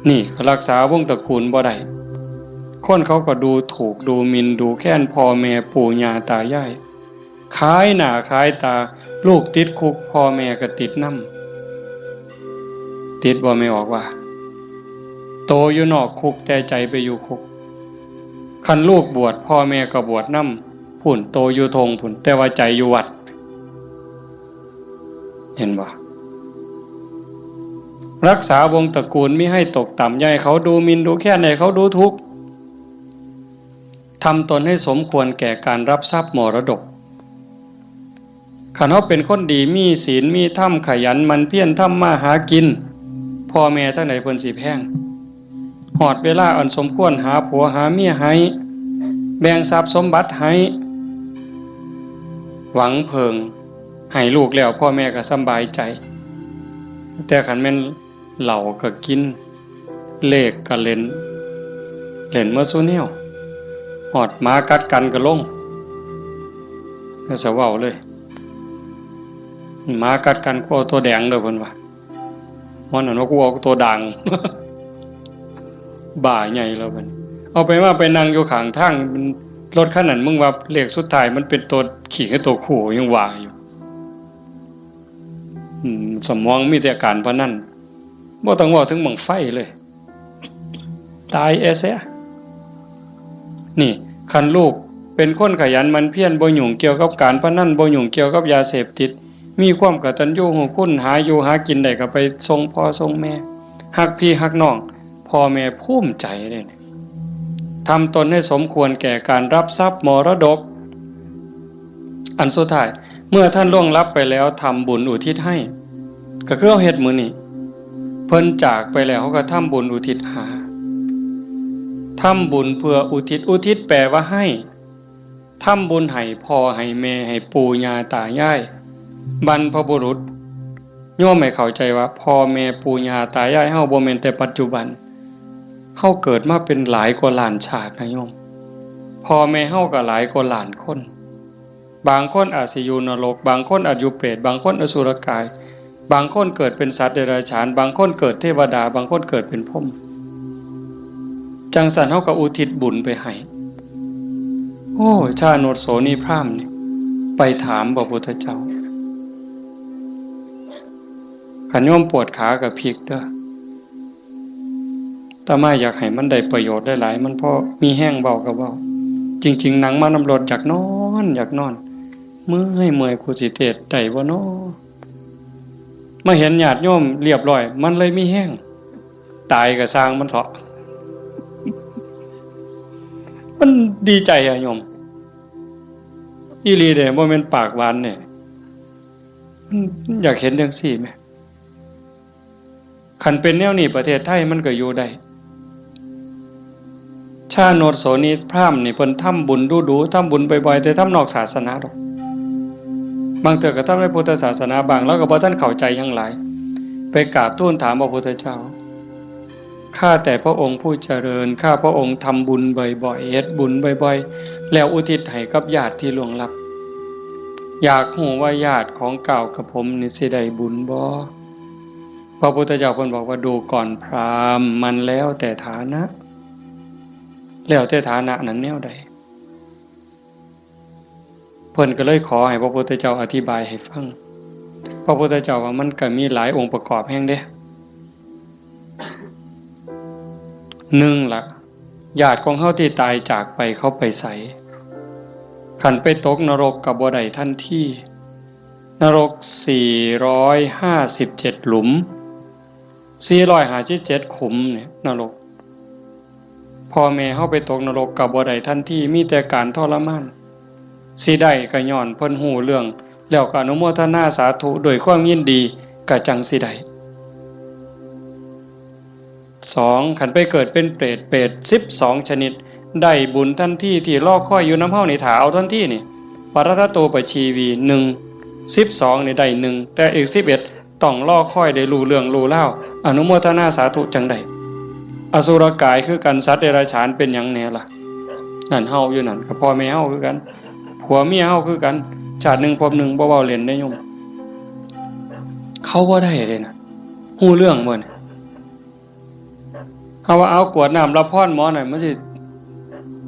นี่ก็รักษาวงศ์ตระกูลบ่ได้ คนเขาก็ดูถูกดูหมิ่นดูแคลนพ่อแม่ปู่ย่าตายาย ขายหน้าขายตา ลูกติดคุก พ่อแม่ก็ติดนำ ติดบ่แม่ออกว่า โตอยู่นอกคุกแต่ใจไปอยู่คุก คันลูกบวช พ่อแม่ก็บวชนำ พุ้น โตอยู่ท่งพุ้น แต่ว่าใจอยู่วัด เห็นบ่ รักษาวงศ์ตระกูลมิให้ตกต่ำ อย่าให้เขาดูหมิ่นดูแคลน ให้เขาดูถูก ทำตนให้สมควรแก่การรับทรัพย์มรดก คันเฮาเป็นคนดี มีศีล มีธรรม ขยันหมั่นเพียรทำมาหากิน พ่อแม่ทั้งหลายเพิ่นสิแพง ฮอดเวลาอันสมควร หาผัวหาเมียให้ แบ่งทรัพย์สมบัติให้ หวังเพิ่ง ให้ลูกแล้ว พ่อแม่ก็สำบายใจ แต่คันแม่น เหล้าก็กิน เลขก็เล่น เล่นหมดซุแนว ฮอดหมากัดกันก็ลง ก็สะเว้าเลย หมากัดกัน กูเอาตัวแดงเด้อ เพิ่นว่า มันนั่นว่า กูเอาตัวด่าง บ้าใหญ่แล้วเพิ่น เอาไปมาไปนั่งอยู่ข้างทาง รถคันนั้น มึงว่าเลขสุดท้ายมันเป็นตัวขี้กับตัวคู่ ยังว่าอยู่ อืม สมองมีแต่การพนัน บ่ต้องเว้าถึงบั้งไฟเลย ตายแอเสีย นี่ คันลูกเป็นคนขยันหมั่นเพียร บ่ยุ่งเกี่ยวกับการพนัน บ่ยุ่งเกี่ยวกับยาเสพติด มีความกตัญญูรู้คุณ หาอยู่หากินได้ก็ไปส่งพ่อส่งแม่ ฮักพี่ฮักน้อง พ่อแม่ภูมิใจเด้ ทำตนให้สมควรแก่การรับทรัพย์มรดก อันสุดท้าย เมื่อท่านล่วงลับไปแล้ว ทำบุญอุทิศให้ ก็คือเฮาเฮ็ดมื้อนี้ เพิ่นจากไปแล้ว เฮาก็ทำบุญอุทิศหา ทำบุญเพื่ออุทิศ อุทิศแปลว่าให้ ทำบุญให้พ่อให้แม่ ให้ปู่ย่าตายาย บรรพบุรุษ โยมให้เข้าใจว่าพ่อแม่ปู่ย่าตายายเฮาบ่แม่นแต่ปัจจุบัน เฮาเกิดมาเป็นหลายกว่าล้านชาตินะโยม พ่อแม่เฮาก็หลายกว่าล้านคน บางคนอาจสิอยู่นรก บางคนอาจอยู่เปรต บางคนอสุรกาย บางคนเกิดเป็นสัตว์เดรัจฉาน บางคนเกิดเทวดา บางคนเกิดเป็นพรหม จั่งซั้นเฮาก็อุทิศบุญไปให้ โอ้ ชาโนชโสนีพราหมณ์นี่ ไปถามพระพุทธเจ้า คันโยมปวดขาก็พลิกเด้อ อาตมาอยากให้มันได้ประโยชน์หลายๆ มันพอมีแฮงเว้าก็เว้า จริงๆ นั่งมานำรถอยากนอน อยากนอน เมื่อย เมื่อย กูสิเทศน์ได้บ่น้อ มาเห็นญาติโยมเรียบร้อย มันเลยมีแฮง ตายก็ซ่างมันเถาะ มันดีใจอะโยม อีหลีเด้ บ่แม่นปากหวานเด้ มันอยากเห็นจั่งซี้แหม คันเป็นแนวนี้ประเทศไทยมันก็อยู่ได้ ชาโนชโสนีพราหมณ์นี่เพิ่นทำบุญดู๋ๆ ทำบุญบ่อยๆ แต่ทำนอกศาสนาดอก บางเทื่อก็ทำในพุทธศาสนาบ้าง แล้วก็บ่ทันเข้าใจหยังหลาย ไปกราบทูลถามพระพุทธเจ้า ข้าแต่พระองค์ผู้เจริญ ข้าพระองค์ทำบุญบ่อยๆ เฮ็ดบุญบ่อยๆ แล้วอุทิศให้กับญาติที่ล่วงลับ อยากฮู้ว่าญาติของก้าวกับผมนี่สิได้บุญบ่ พระพุทธเจ้าเพิ่นบอกว่า ดูก่อนพราหมณ์ มันแล้วแต่ฐานะ แล้วแต่ฐานะนั้นแนวใด เพิ่นก็เลยขอให้พระพุทธเจ้าอธิบายให้ฟัง พระพุทธเจ้าว่ามันก็มีหลายองค์ประกอบแฮงเด้ หนึ่งละ ญาติของเฮาที่ตายจากไปเขาไปไส คันไปตกนรกก็บ่ได้ทันที นรกสี่ร้อยห้าสิบเจ็ดหลุม สี่ร้อยห้าสิบเจ็ดขุมเนี่ยนรก พ่อแม่เฮาไปตกนรกก็บ่ได้ทันที มีแต่การทรมาน สิได้ก็ย้อนเพิ่นฮู้เรื่อง แล้วก็อนุโมทนาสาธุด้วยความยินดี ก็จั่งสิได้ สอง คันไปเกิดเป็นเปรต เปรตสิบสองชนิด ได้บุญทันที ที่รอคอยอยู่นำเฮานี่ ถ้าเอาทันทีนี่ ปรัตตโตปชีวี หนึ่ง สิบสองนี่ได้หนึ่ง แต่อีกสิบเอ็ด ต้องรอคอยได้รู้เรื่องรู้ราว อนุโมทนาสาธุจั่งได้ อสุรกายคือกัน สัตว์เดรัจฉานเป็นหยังแหน่ล่ะ นั่นเฮาอยู่นั่น ก็พ่อแม่เฮาคือกัน ผัวเมียเฮาคือกัน ชาติหนึ่งภพหนึ่ง บ่เว้าเล่นเด้โยม เขาบ่ได้เลยนะ ฮู้เรื่องบ่เนี่ย เฮาว่าเอากรวดน้ำรับพรหมอหน่อย มันสิ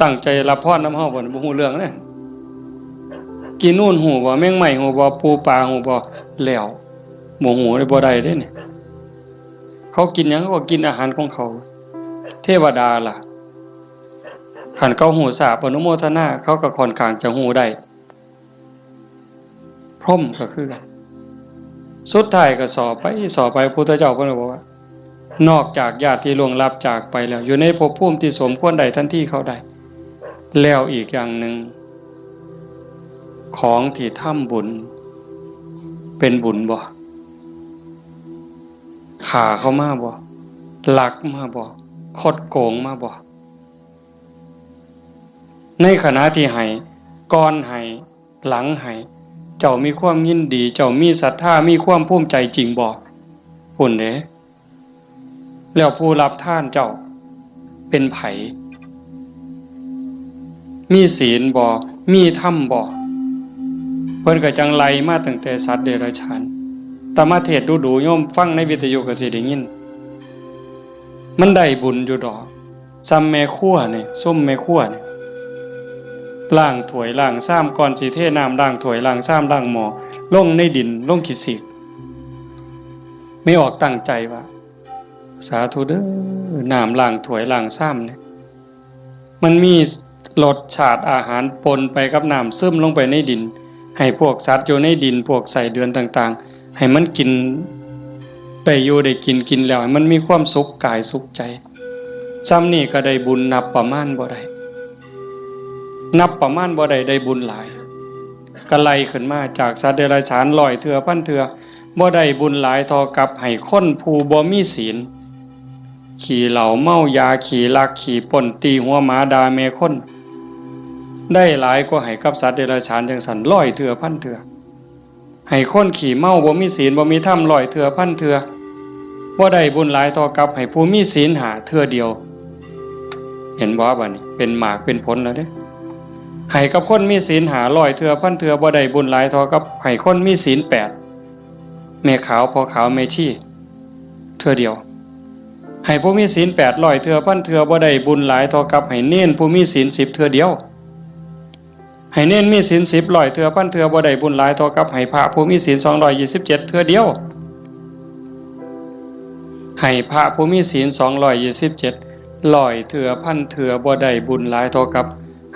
ตั้งใจรับพรนำเฮาบ่เนี่ย บ่ฮู้เรื่องเด้ กินนู่นฮู้บ่ แมงไม้ฮู้บ่ ปูปลาฮู้บ่ แล้ว บ่ฮู้เลย บ่ได้เด้เนี่ย เขากินหยัง เขาก็กินอาหารของเขา เทวดาล่ะ คันเขาฮู้ทราบอนุโมทนา เขาก็ค่อนข้างจะฮู้ได้ พรหมก็คือกัน สุดท้ายก็สอบไป สอบไป พุทธเจ้าเพิ่นก็บอกว่า นอกจากญาติที่ล่วงลับจากไปแล้ว อยู่ในภพภูมิที่สมควรได้ทันทีเขาได้ แล้วอีกอย่างหนึ่ง ของที่ทำบุญ เป็นบุญบ่ ฆ่าเขามาบ่ ลักมาบ่ คดโกงมาบ่ ในขณะที่ให้ ก่อนให้ หลังให้ เจ้ามีความยินดี เจ้ามีศรัทธา มีความภูมิใจจริงบ่ พุ้นเด้ แล้วผู้รับทานเจ้า เป็นไผ มีศีลบ่ มีธรรมบ่ เพิ่นก็จั่งไล่มาตั้งแต่สัตว์เดรัจฉาน อาตมาเทศน์ดู๋ๆ โยมฟังในวิทยุก็สิได้ยิน มันได้บุญอยู่ดอก ซ่ำแม่ครัวนี่ ซุมแม่ครัวนี่ ล้างถ้วยล้างชาม ก่อนสิเทน้ำล้างถ้วยล้างชามล้างหม้อ ลงในดิน ลงขี้สีก แม่ออกตั้งใจว่า สาธุเด้อ น้ำล้างถ้วยล้างชามเนี่ย มันมีรสชาติอาหารปนไปกับน้ำ ซึมลงไปในดิน ให้พวกสัตว์อยู่ในดิน พวกไส้เดือนต่างๆ ให้มันกิน ได้อยู่ได้กิน กินแล้วให้มันมีความสุขกายสุขใจ ซ่ำนี่ก็ได้บุญนับประมาณบ่ได้ นับประมาณบ่ได้ ได้บุญหลาย ก็ไล่ขึ้นมาจากสัตว์เดรัจฉานร้อยเทื่อพันเทื่อ บ่ได้บุญหลายเท่ากับให้คนผู้บ่มีศีล ขี้เหล้าเมายา ขี้ลักขี้ปล้น ตีหัวหมาด่าแม่คน ได้หลายกว่าให้กับสัตว์เดรัจฉานจั่งซั้นร้อยเทื่อพันเทื่อ ให้คนขี้เมาบ่มีศีลบ่มีธรรมร้อยเทื่อพันเทื่อ บ่ได้บุญหลายเท่ากับให้ผู้มีศีลห้าเทื่อเดียว เห็นบ่ บัดนี้เป็นหมากเป็นผลแล้วเด้ ให้กับคนมีศีลห้าร้อยเทื่อพันเทื่อ บ่ได้บุญหลายเท่ากับให้คนมีศีลแปด แม่ขาวพ่อขาวแม่ชีเทื่อเดียว ให้ผู้มีศีลแปดร้อยเทื่อพันเทื่อบ่ได้บุญหลายเท่ากับให้เณรผู้มีศีลสิบเทื่อเดียว ให้เณรมีศีลสิบร้อยเทื่อพันเทื่อบ่ได้บุญหลายเท่ากับให้พระผู้มีศีลสองร้อยยี่สิบเจ็ดเทื่อเดียว ให้พระผู้มีศีลสองร้อยยี่สิบเจ็ดร้อยเทื่อพันเทื่อบ่ได้บุญหลายเท่ากับ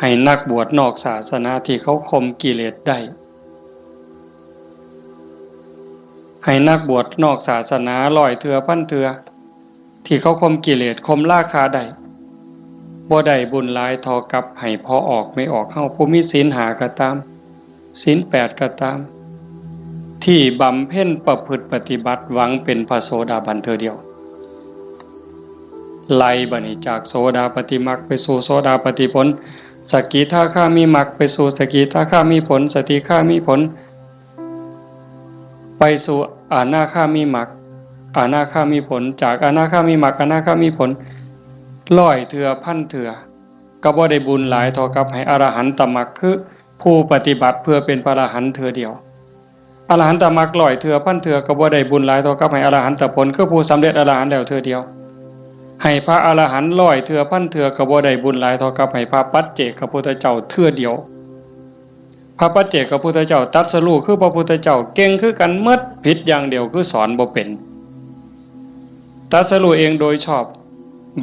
ให้นักบวชนอกศาสนาที่เขาข่มกิเลสได้ ให้นักบวชนอกศาสนาร้อยเทื่อพันเทื่อที่เขาข่มกิเลสข่มราคะได้ บ่ได้บุญหลายเท่ากับให้พ่อออกแม่ออกเฮาผู้มีศีลห้าก็ตาม ศีลแปดก็ตาม ที่บำเพ็ญประพฤติปฏิบัติหวังเป็นพระโสดาบันเทื่อเดียว ไล่บัดนี้จากโสดาปัตติมรรคไปสู่โสดาปัตติผล สกิทาคามิมรรคไปสู่สกิทาคามิผล สกิทาคามิผล ไปสู่อนาคามิมรรค อนาคามิผล จากอนาคามิมรรค อนาคามิผล ร้อยเทื่อพันเทื่อ ก็บ่ได้บุญหลายเท่ากับให้อรหันตมรรค คือผู้ปฏิบัติเพื่อเป็นพระอรหันต์เทื่อเดียว อรหันตมรรคร้อยเทื่อพันเทื่อก็บ่ได้บุญหลายเท่ากับให้อรหันตผล คือผู้สำเร็จอรหันต์แล้วเทื่อเดียว ให้พระอรหันต์ร้อยเทื่อพันเทื่อก็บ่ได้บุญหลายเท่ากับให้พระปัจเจกพุทธเจ้าเทื่อเดียว พระปัจเจกพุทธเจ้าตรัสรู้คือพระพุทธเจ้าเก่งคือกันหมด ผิดอย่างเดียวคือสอนบ่เป็น ตรัสรู้เองโดยชอบ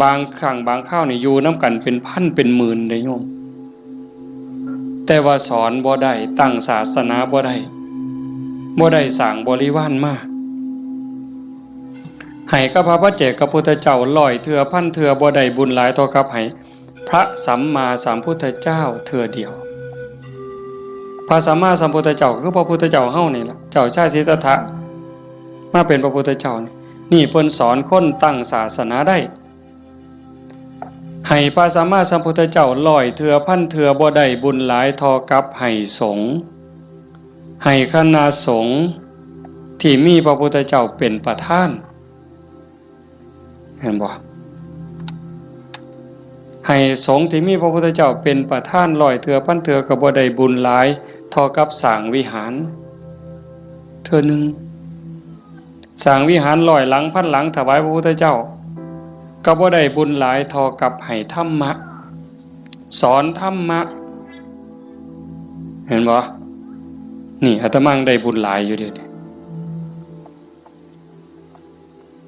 บางครั้งบางคราวนี่อยู่นำกันเป็นพันเป็นหมื่นเด้โยม แต่ว่าสอนบ่ได้ ตั้งศาสนาบ่ได้ บ่ได้สร้างบริวารมา ให้กับพระปัจเจกพุทธเจ้าร้อยเทื่อพันเทื่อบ่ได้บุญหลายเท่ากับให้พระสัมมาสัมพุทธเจ้าเทื่อเดียว พระสัมมาสัมพุทธเจ้าคือพระพุทธเจ้าเฮานี่ล่ะ เจ้าชายสิทธัตถะมาเป็นพระพุทธเจ้านี่ นี่เพิ่นสอนคนตั้งศาสนาได้ ให้พระสัมมาสัมพุทธเจ้าร้อยเทื่อพันเทื่อบ่ได้บุญหลายเท่ากับให้สงฆ์ ให้คณะสงฆ์ที่มีพระพุทธเจ้าเป็นประธาน เห็นบ่ ให้สงฆ์ที่มีพระพุทธเจ้าเป็นประธานร้อยเทื่อพันเทื่อก็บ่ได้บุญหลายเท่ากับสร้างวิหาร เทื่อหนึ่ง สร้างวิหารร้อยหลังพันหลังถวายพระพุทธเจ้า ก็บ่ได้บุญหลายเท่ากับให้ธรรมะ สอนธรรมะ เห็นบ่ นี่อาตมาได้บุญหลายอยู่เด้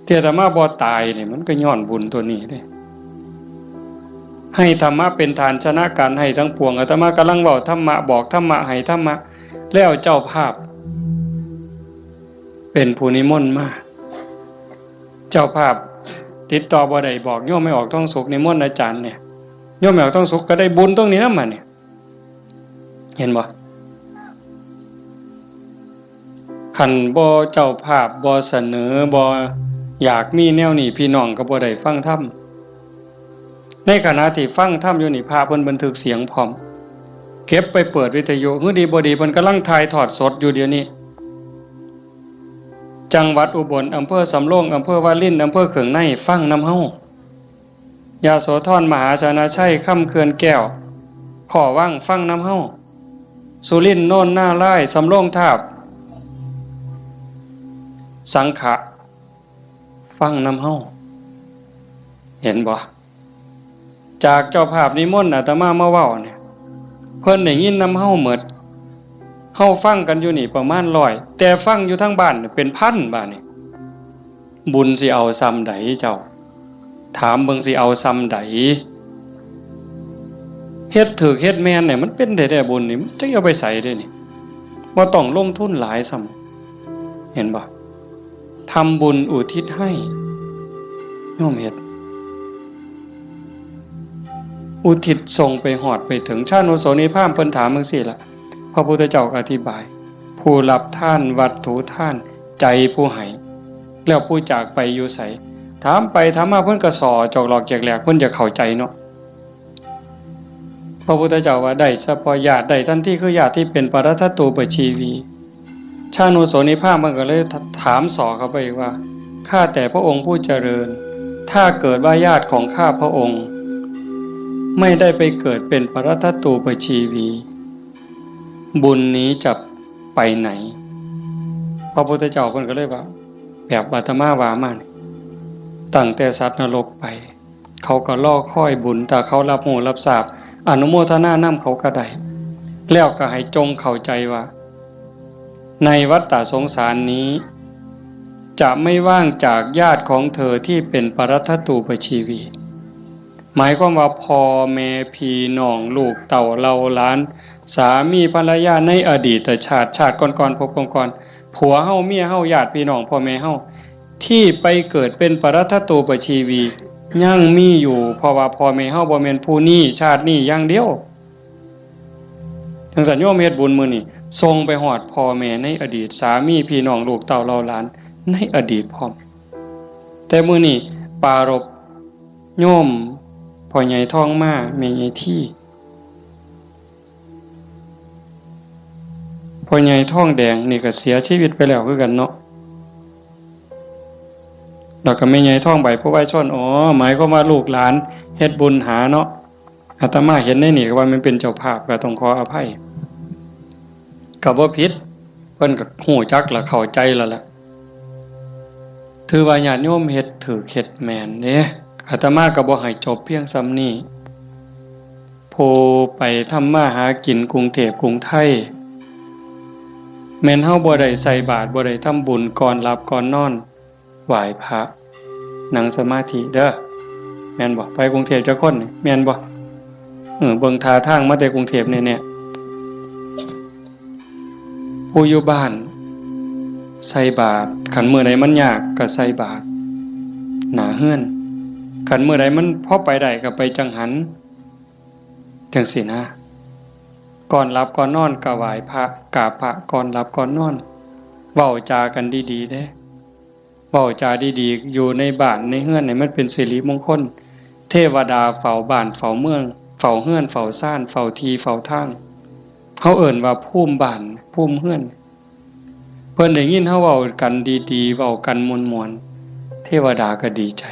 ที่อาตมาบ่ตายนี่มันก็ย้อนบุญตัวนี้เด้ ให้ธรรมะเป็นทานชนะการให้ทั้งปวง อาตมากำลังเว้าธรรมะ บอกธรรมะ ให้ธรรมะ แล้วเจ้าภาพ เป็นผู้นิมนต์มา เจ้าภาพติดต่อบ่ได้ บอกโยมแม่ออกทองสุขนิมนต์อาจารย์เนี่ย โยมแม่ออกทองสุขก็ได้บุญตรงนี้นำมาเนี่ย เห็นบ่ คันบ่เจ้าภาพบ่เสนอ บ่อยากมีแนวนี้ พี่น้องก็บ่ได้ฟังธรรม ในขณะที่ฟังธรรมอยู่นี่ พระเพิ่นบันทึกเสียงพร้อม เก็บไปเปิดวิทยุ หื้อดีบ่ดีเพิ่นกำลังถ่ายทอดสดอยู่เดี๋ยวนี้ จังหวัดอุบล อำเภอสำโรง อำเภอวาริน อำเภอเขืองใน ฟังนำเฮา ยโสธร มหาชนะชัย คำเขื่อนแก้ว ขอวัง ฟังนำเฮา สุรินทร์ โนนนารายณ์ สำโรงทาบ สังขะ ฟังนำเฮา เห็นบ่ จากเจ้าภาพนิมนต์อาตมามาเว้าเนี่ย เพิ่นได้ยินนำเฮาหมด เฮาฟังกันอยู่นี่ประมาณร้อย แต่ฟังอยู่ทางบ้านเนี่ยเป็นพันบาดนี่ บุญสิเอาส่ำใดเจ้า ถามเบิ่งสิเอาส่ำใด เฮ็ดถูกเฮ็ดแม่นเนี่ยมันเป็นแท้ๆ บุญนี่ มันจักเอาไปไสเด้นี่ บ่ต้องลงทุนหลายซ้ำ เห็นบ่ ทำบุญอุทิศให้ โยมเฮ็ด อุทิศส่งไปฮอดไปถึง ชานุโสนีพราหมณ์เพิ่นถามจั่งซี้ล่ะ พระพุทธเจ้าก็อธิบาย ผู้รับทานวัตถุทาน ใจผู้ให้ แล้วผู้จากไปอยู่ไส ถามไปถามมาเพิ่นก็ส่อจอกหลอกแจกแหลก เพิ่นจะเข้าใจเนาะ พระพุทธเจ้าว่าได้เฉพาะญาติ ได้ทันทีคือญาติที่เป็นปรัตถตูปชีวี ชานุโสนีพราหมณ์มันก็เลยถามส่อเข้าไปอีกว่า ข้าแต่พระองค์ผู้เจริญ ถ้าเกิดว่าญาติของข้าพระองค์ ไม่ได้ไปเกิดเป็นปรัตถตูปชีวี บุญนี้จะไปไหน พ ระพุทธเจ้าเพิ่นก็เลยว่า แบบอาตมาว่ามานี่ ตั้งแต่สัตว์นรกไป เขาก็รอคอยบุญ ถ้าเขารับรู้รับทราบ อนุโมทนานำเขาก็ได้ แล้วก็ให้จงเข้าใจว่า ในวัฏฏะสงสารนี้ จะไม่ว่างจากญาติของเธอที่เป็นปรัตถตูปชีวี หมายความว่าพ่อแม่พี่น้องลูกเต้าเหล่าหลาน สามีภรรยาในอดีตชาติ ชาติก่อนๆ ภพก่อนๆ ผัวเฮาเมียเฮาญาติพี่น้องพ่อแม่เฮา ที่ไปเกิดเป็นปรัตถตูปชีวี ยังมีอยู่ เพราะว่าพ่อแม่เฮาบ่แม่นผู้นี้ชาตินี้อย่างเดียว จังซั่นโยมเฮ็ดบุญมื้อนี้ ส่งไปฮอดพ่อแม่ในอดีต สามีพี่น้องลูกเต้าเหล่าหลานในอดีตพร้อม แต่มื้อนี้ปรารภโยมพ่อใหญ่ทองมา แม่ใหญ่ที พ่อใหญ่ทองแดงนี่ก็เสียชีวิตไปแล้วคือกันเนาะ แล้วก็แม่ใหญ่ทองใบผู้ไว้ชน อ๋อ หมายความว่าลูกหลานเฮ็ดบุญหาเนาะ อาตมาเห็นในนี่ก็ว่ามันเป็นเจ้าภาพ ก็ต้องขออภัย ก็บ่ผิด เพิ่นก็ฮู้จักและเข้าใจแล้วล่ะ ถือว่าญาติโยมเฮ็ดถูกเฮ็ดแม่นเด้ อาตมาก็บ่ให้จบเพียงส่ำนี้ ผู้ไปทำมาหากินกรุงเทพกรุงไทย แม่นเฮาบ่ได้ใส่บาตร บ่ได้ทำบุญ ก่อนหลับก่อนนอน ไหว้พระ นั่งสมาธิเด้อ แม่นบ่ ไปกรุงเทพจักคนนี่ แม่นบ่ เออ เบิ่งท่าทางมาแต่กรุงเทพแน่ๆ ผู้อยู่บ้านใส่บาตร คันมื้อใดมันยากก็ใส่บาตรหน้าเฮือน คันมื้อใดมันพอไปได้ก็ไปจังหัน จังซี้นะ ก่อนหลับก่อนนอนก็ไหว้พระ กราบพระก่อนหลับก่อนนอน เว้าจากันดีๆ เด้ เว้าจาดีๆ อยู่ในบ้านในเฮือนให้มันเป็นสิริมงคล เทวดาเฝ้าบ้านเฝ้าเมือง เฝ้าเฮือนเฝ้าซาน เฝ้าที่เฝ้าทาง เฮาเอิ้นว่าภูมิบ้านภูมิเฮือน เพิ่นได้ยินเฮาเว้ากันดีๆ เว้ากันม่วนๆ เทวดาก็ดีใจ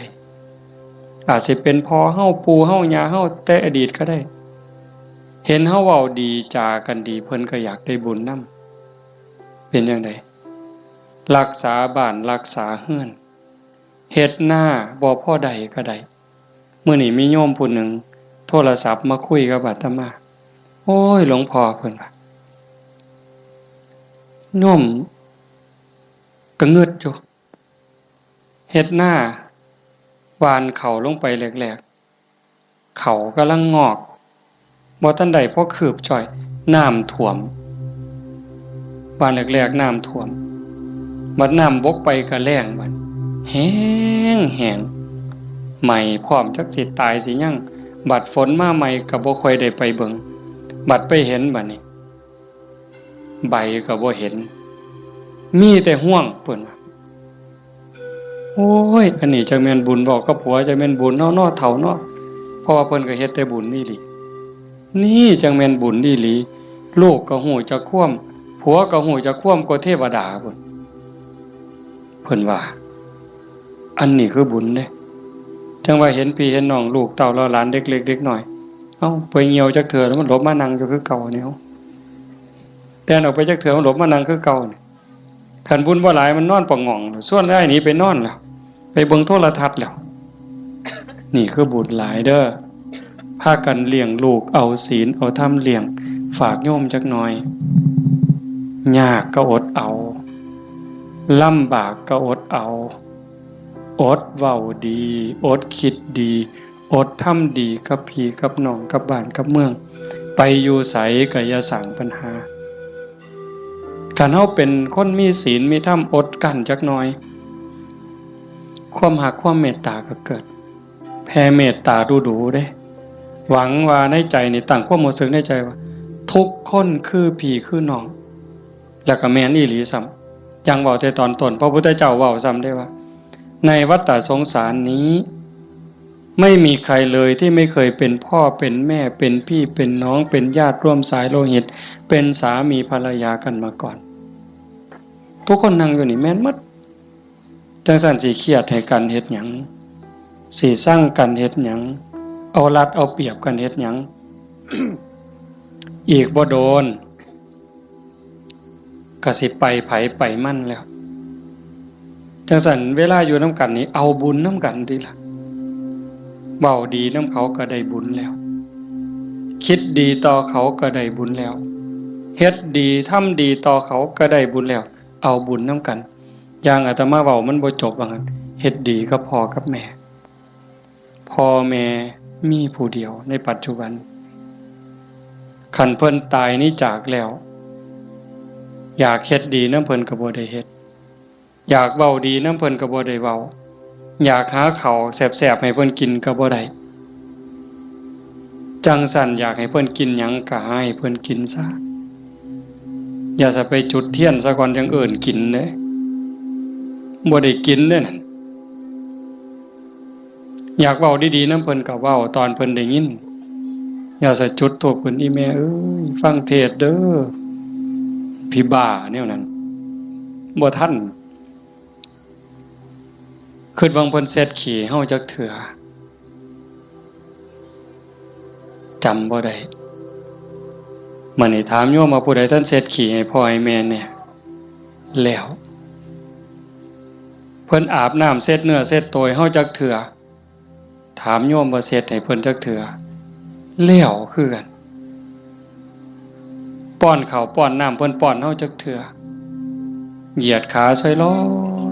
อาจสิเป็นพ่อเฮา ปู่เฮา ย่าเฮา แต่อดีตก็ได้ เห็นเฮาเว้าดีจากันดี เพิ่นก็อยากได้บุญนำ เป็นจั่งใด รักษาบ้านรักษาเฮือน เฮ็ดนาบ่พอได้ก็ได้ มื้อนี้มีโยมผู้หนึ่งโทรศัพท์มาคุยกับอาตมา โอ้ย หลวงพ่อ เพิ่นว่า โยมก็งึดอยู่ เฮ็ดนา หว่านเข้าลงไปแรกๆ เข้ากำลังงอก บ่ทันได้พอคืบจ้อย น้ำท่วม หว่านแรกๆ น้ำท่วม บัดน้ำบกไปก็แล้งบัด แห้งแห้ง ไหม้พร้อม จักสิตายสิหยัง บัดฝนมาใหม่ก็บ่ค่อยได้ไปเบิ่ง บัดไปเห็นบัดนี้ ใบก็บ่เห็น มีแต่ฮวง เพิ่นว่า โอ้ย อันนี้จักแม่นบุญเว้ากับผัว จักแม่นบุญเนาะ เนาะ เฒ่าเนาะ เพราะว่าเพิ่นก็เฮ็ดแต่บุญอีหลี นี่จักแม่นบุญอีหลี ลูกก็ฮู้จักความ ผัวก็ฮู้จักความ กว่าเทวดาพุ้น เพิ่นว่า อันนี้คือบุญเด้ จั่งว่าเห็นพี่เห็นน้อง ลูกเต้าเหล่าหลาน เด็กเล็กเด็กน้อย เอ้า ไปเหี่ยวจักเทื่อแล้วมันหลบมานั่งอยู่คือเก่านี่ แล่นออกไปจักเทื่อมันหลบมานั่งคือเก่านี่ คันบุญบ่หลายมันนอนปะหง่อง ส่วนอ้ายหนีไปนอนแล้ว ไปเบิ่งโทรทัศน์แล้ว นี่คือบุญหลายเด้อ พากันเลี้ยงลูก เอาศีลเอาธรรมเลี้ยง ฝากโยมจักหน่อย ยากก็อดเอา ลำบากก็อดเอา อดเว้าดี อดคิดดี อดทำดีกับพี่กับน้อง กับบ้านกับเมือง ไปอยู่ไสก็อย่าสร้างปัญหา คันเฮาเป็นคนมีศีลมีธรรม อดกลั้นจักหน่อย ความฮักความเมตตาก็เกิด แผ่เมตตาดูๆ เด้ หวังว่าในใจนี่ตั้งความรู้สึกในใจว่า ทุกคนคือพี่คือน้อง แล้วก็แม่นอีหลีซ้ำ อย่างเว้าแต่ตอนต้น พระพุทธเจ้าเว้าซ้ำได้ว่า ในวัฏฏะสงสารนี้ ไม่มีใครเลยที่ไม่เคยเป็นพ่อเป็นแม่ เป็นพี่เป็นน้อง เป็นญาติร่วมสายโลหิต เป็นสามีภรรยากันมาก่อน ทุกคนนั่งอยู่นี่แม่นหมด จั่งซั้นสิเครียดให้กันเฮ็ดหยัง สิซังกันเฮ็ดหยัง เอารัดเอาเปรียบกันเฮ็ดหยัง อีกบ่โดน ก็สิไปไผไปมันแล้ว จั่งซั้นเวลาอยู่นำกันนี่เอาบุญนำกันติล่ะ เว้าดีนำเขาก็ได้บุญแล้ว คิดดีต่อเขาก็ได้บุญแล้ว เฮ็ดดีทำดีต่อเขาก็ได้บุญแล้ว เอาบุญนำกัน อย่างอาตมาเว้ามันบ่จบว่างั้น เฮ็ดดีกับพ่อกับแม่ พ่อแม่มีผู้เดียวในปัจจุบัน คันเพิ่นตายหนีจากแล้ว อยากเฮ็ดดีนำเพิ่นก็บ่ได้เฮ็ด อยากเว้าดีนำเพิ่นก็บ่ได้เว้า อยากหาข้าวแซ่บๆให้เพิ่นกินก็บ่ได้ จั่งซั้นอยากให้เพิ่นกินหยังก็หาให้เพิ่นกินซะ อย่าซะไปจุดเทียนซะก่อนจั่งเอิ้นกินเด้ บ่ได้กินเด้นั่น อยากเว้าดีๆนำเพิ่นก็เว้าตอนเพิ่นได้ยิน อย่าซะจุดธูปขึ้น อีแม่เอ้ย ฟังเทศน์เด้อ ผีบ้าแนวนั้น บ่ทัน คิดเบิ่งเพิ่นเช็ดขี้เฮาจักเทื่อ จำบ่ได้ มื้อนี้ถามโยมว่าผู้ใดทันเช็ดขี้ให้พ่อให้แม่แน่ แล้ว เพิ่นอาบน้ำเช็ดเนื้อเช็ดตัวให้เฮาจักเทื่อ ถามโยมว่าเช็ดให้เพิ่นจักเทื่อ แล้วคือกัน ป้อนข้าวป้อนน้ำเพิ่นป้อนเฮาจักเทื่อ เหยียดขาซอยลอ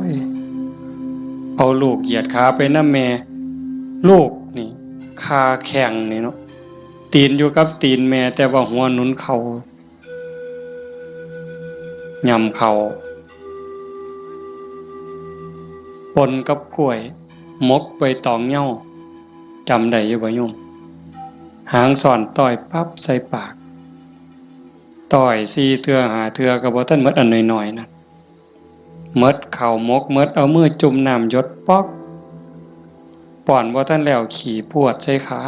ย เอาลูกเหยียดขาไปนำแม่ ลูกนี่ คาแข้งนี่เนาะ ตีนอยู่กับตีนแม่ แต่ว่าหัวหนุนเข่า ย่ำเข่า ปนกับกล้วย หมกใบตองเหย้า จำได้อยู่บ่โยม หางซ่อนต้อยปั๊บใส่ปาก ต้อยสี่เทื่อห้าเทื่อก็บ่ทันหมดอันน้อยๆนั่น หมดข้าวหมก หมดเอามือจุ่มน้ำหยดป๊อก ป้อนบ่ทันแล้วขี้พรวดใส่ขา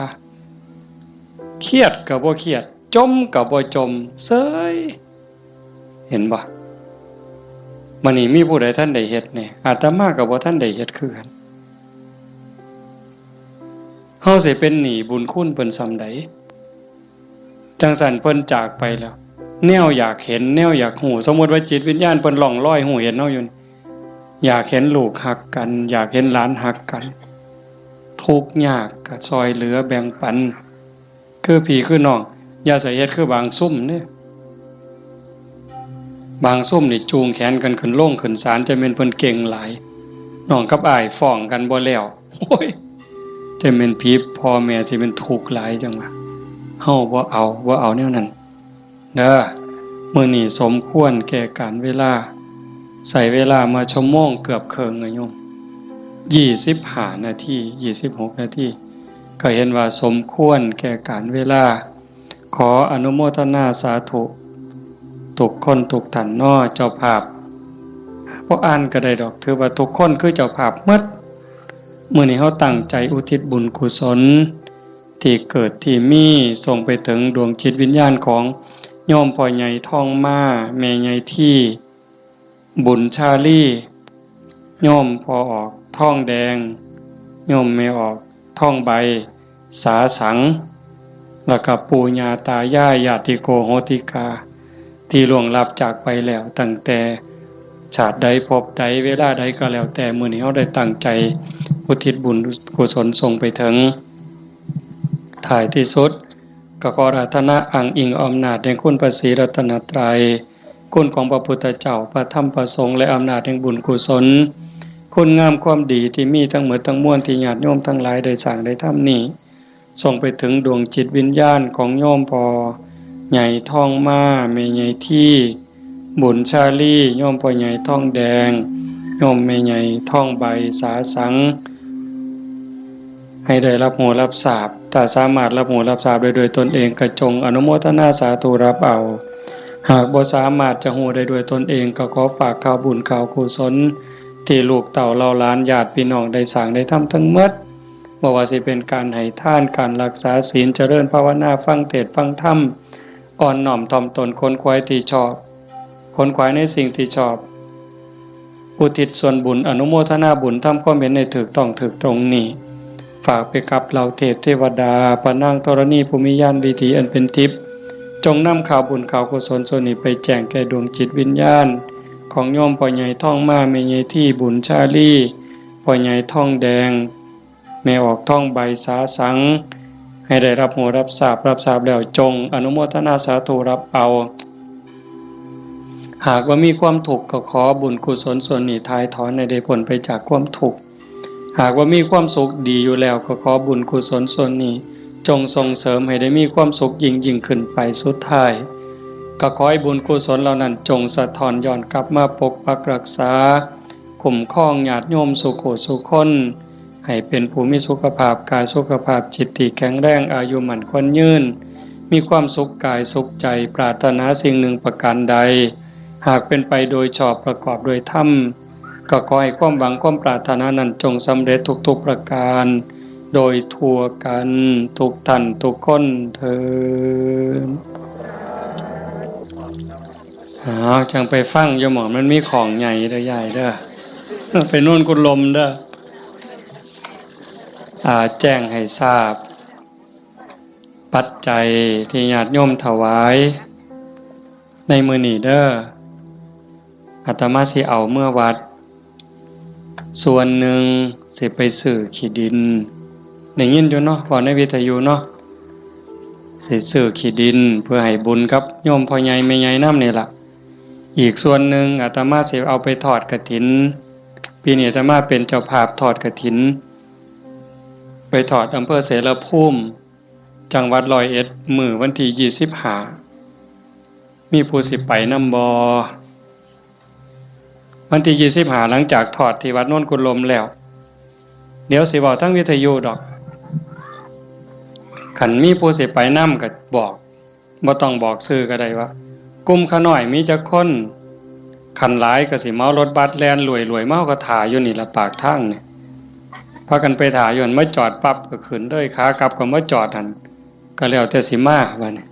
เครียดก็บ่เครียด จ่มก็บ่จ่ม เซย เห็นบ่ มื้อนี้มีผู้ใดทันได้เฮ็ดแน่ อาตมาก็บ่ทันได้เฮ็ดคือกัน เฮาสิเป็นหนี้บุญคุณเพิ่นส่ำใด จั่งซั้นเพิ่นจากไปแล้ว แนวอยากเห็น แนวอยากฮู้ สมมุติว่าจิตวิญญาณเพิ่นล่องลอยฮู้เห็นเฮาอยู่นี่ อยากเห็นลูกฮักกัน อยากเห็นหลานฮักกัน ทุกข์ยากก็ซ่อยเหลือแบ่งปัน คือพี่คือน้อง อย่าใส่เฮ็ดคือบางซุมเด้ บางซุมนี่จูงแขนกันขึ้นโรงขึ้นศาล จะแม่นเพิ่นเก่งหลาย น้องกับอ้ายฟ้องกันบ่แล้ว โอ้ย จะแม่นผีพ่อแม่สิเป็นทุกข์หลายจังวะ เฮาบ่เอา บ่เอาแนวนั้น เด้อ มื้อนี้สมควรแก่กาลเวลา ใช้เวลามาชั่วโมงเกือบเคิ่งอะโยม ยี่สิบห้านาที ยี่สิบหกนาที ก็เห็นว่าสมควรแก่กาลเวลา ขออนุโมทนาสาธุ ทุกคนทุกท่านเนาะ เจ้าภาพ บ่อ่านก็ได้ดอก ถือว่าทุกคนคือเจ้าภาพหมด มื้อนี้เฮาตั้งใจอุทิศบุญกุศล ที่เกิดที่มี ส่งไปถึงดวงจิตวิญญาณของโยมพ่อใหญ่ทองมา แม่ใหญ่ที่ บุญชาลี โยมพ่อออกทองแดง โยมแม่ออกทองใบ สาสัง แล้วก็ปู่ย่าตายาย ญาติโกโหติกา ที่ล่วงลับจากไปแล้ว ตั้งแต่ชาติใดภพใดเวลาใดก็แล้วแต่ มื้อนี้เฮาได้ตั้งใจอุทิศบุญกุศลส่งไปถึง ท้ายที่สุด ก็ขออาราธนาอ้างอิงอำนาจแห่งคุณพระศรีรัตนตรัย คุณของพระพุทธเจ้า พระธรรม พระสงฆ์ และอำนาจแห่งบุญกุศล คุณงามความดีที่มีทั้งหมดทั้งมวลที่ญาติโยมทั้งหลายได้สร้างได้ทำนี้ ส่งไปถึงดวงจิตวิญญาณของโยมพ่อใหญ่ทองมา แม่ใหญ่ที่ บุญชาลี โยมพ่อใหญ่ทองแดง โยมแม่ใหญ่ทองใบ สาสัง ให้ได้รับรู้รับทราบ ถ้าสามารถรับรู้รับทราบได้ด้วยตนเองก็จงอนุโมทนาสาธุรับเอา หากบ่สามารถจะรู้ได้ด้วยตนเองก็ขอฝากข่าวบุญข่าวกุศล ที่ลูกเต้าเหล่าหลานญาติพี่น้องได้สร้างได้ทำทั้งหมด บ่ว่าสิเป็นการให้ทาน การรักษาศีล เจริญภาวนา ฟังเทศน์ฟังธรรม อ่อนน้อมถ่อมตน ขนขวายที่ชอบ ขนขวายในสิ่งที่ชอบ อุทิศส่วนบุญ อนุโมทนาบุญ ทำความเห็นให้ถูกต้องถูกตรงนี้ ฝากไปกับเหล่าเทพเทวดา พระนางธรณีผู้มีญาณวิถีอันเป็นทิพย์ จงนำข่าวบุญข่าวกุศลส่วนนี้ไปแจ้งแก่ดวงจิตวิญญาณ ของโยมพ่อใหญ่ทองมา แม่ใหญ่ที่บุญชาลี พ่อใหญ่ทองแดง แม่ออกทองใบสาสัง ให้ได้รับรู้รับทราบ รับทราบแล้วจงอนุโมทนาสาธุรับเอา หากว่ามีความทุกข์ก็ขอบุญกุศลส่วนนี้ถ่ายถอนให้ได้พ้นไปจากความทุกข์ หากว่ามีความสุขดีอยู่แล้วก็ขอบุญกุศลส่วนนี้ จงส่งเสริมให้ได้มีความสุขยิ่งยิ่งขึ้นไป สุดท้าย ก็ขอให้บุญกุศลเหล่านั้นจงสะท้อนย้อนกลับมาปกปักรักษา คุ้มครองญาติโยมสู่ผู้สู่คน ให้เป็นผู้มีสุขภาพกายสุขภาพจิตที่แข็งแรง อายุมั่นขวัญยืน มีความสุขกายสุขใจ ปรารถนาสิ่งหนึ่งประการใด หากเป็นไปโดยชอบประกอบโดยธรรม ก็ขอให้ความหวังความปรารถนานั้นจงสำเร็จทุกๆประการ โดยทั่วกันทุกท่านทุกคนเทอญ อ้าว จั่งไปฟังอยู่หม่องมันมีของใหญ่เด้อยายเด้อ ไปโน่นกุดลมเด้อ อ่า แจ้งให้ทราบ ปัจจัยที่ญาติโยมถวายในมื้อนี้เด้อ อาตมาสิเอาเมือวัด ส่วนหนึ่งสิไปซื้อขี้ดิน ได้ยินอยู่เนาะ เว้าในวิทยุเนาะ สิซื้อขี้ดินเพื่อให้บุญกับโยมพ่อใหญ่แม่ใหญ่นำนี่ล่ะ อีกส่วนหนึ่งอาตมาสิเอาไปทอดกฐิน ปีนี้อาตมาเป็นเจ้าภาพทอดกฐิน ไปทอดอำเภอเสรภูมิ จังหวัดร้อยเอ็ด มื้อวันที่ยี่สิบห้า มีผู้สิไปนำบ่ วันที่ยี่สิบห้า หลังจากทอดที่วัดโนนกุดลมแล้ว เดี๋ยวสิเว้าทางวิทยุดอก คันมีผู้สิไปนำก็บอก บ่ต้องบอกชื่อก็ได้ว่า กลุ่มข้าน้อยมีจักคน คันหลายก็สิเหมารถบัสแล่นรวยๆ มา เฮาก็ถ่าอยู่นี่ล่ะปากทางนี่ พากันไปถ่าอยู่หั่น มาจอดปั๊บก็ขึ้นเลย ขากลับก็มาจอดหั่น ก็แล้วแต่สิมาบัดนี้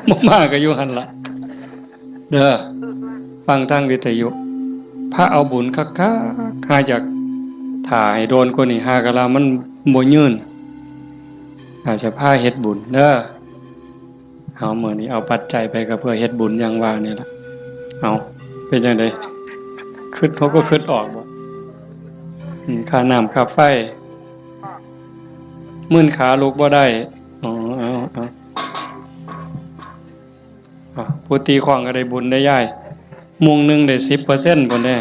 บ่มาก็อยู่หั่นล่ะ เด้อ ฟังทางวิทยุ พาเอาบุญคักๆ หาอยากถ่าให้โดนกว่านี้ หากะลามันบ่ยืน อาจจะพาเฮ็ดบุญเด้อ เอามื้อนี้เอาปัจจัยไปก็เพื่อเฮ็ดบุญอย่างว่านี่ล่ะ เอา เป็นจั่งใด คิด เขาก็คิดออกบ่ อืม ค่าน้ำค่าไฟ มื่นขาลุกบ่ได้ อ๋อ เอา เอา อ่ะ ผู้ตีค้องก็ได้บุญได้ยาย มุงหนึ่งได้สิบเปอร์เซ็นต์ พุ้นเด้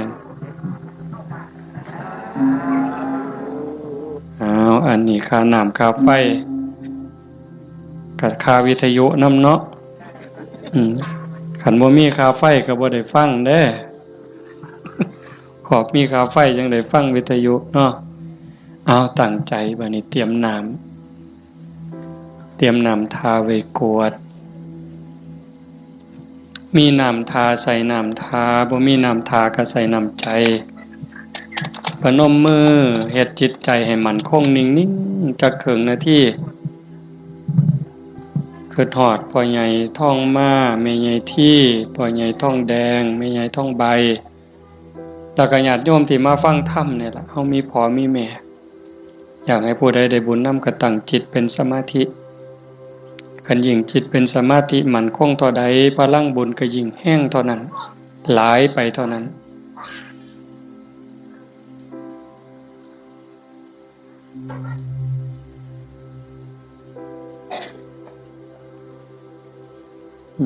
อ้าว อันนี้ค่าน้ำค่าไฟ กับค่าวิทยุนำเนาะ อืม คันบ่มีค่าไฟก็บ่ได้ฟังเด้ ขอบมีค่าไฟจั่งได้ฟังวิทยุเนาะ เอาตั้งใจบัดนี้เตรียมน้ำ เตรียมน้ำทาไว้กรวด มีน้ำทาใส่น้ำทา บ่มีน้ำทาก็ใส่น้ำใจ พนมมือเฮ็ดจิตใจให้มั่นคงนิ่งๆ จักครึ่งนาที คิดฮอดพ่อใหญ่ทองมา แม่ใหญ่ที พ่อใหญ่ทองแดง แม่ใหญ่ทองใบ แล้วก็ญาติโยมที่มาฟังธรรมนี่ล่ะ เฮามีพ่อมีแม่ อยากให้ผู้ใดได้บุญนำก็ตั้งจิตเป็นสมาธิ คันยิ่งจิตเป็นสมาธิมั่นคงเท่าใด พลังบุญก็ยิ่งแฮงเท่านั้น หลายไปเท่านั้น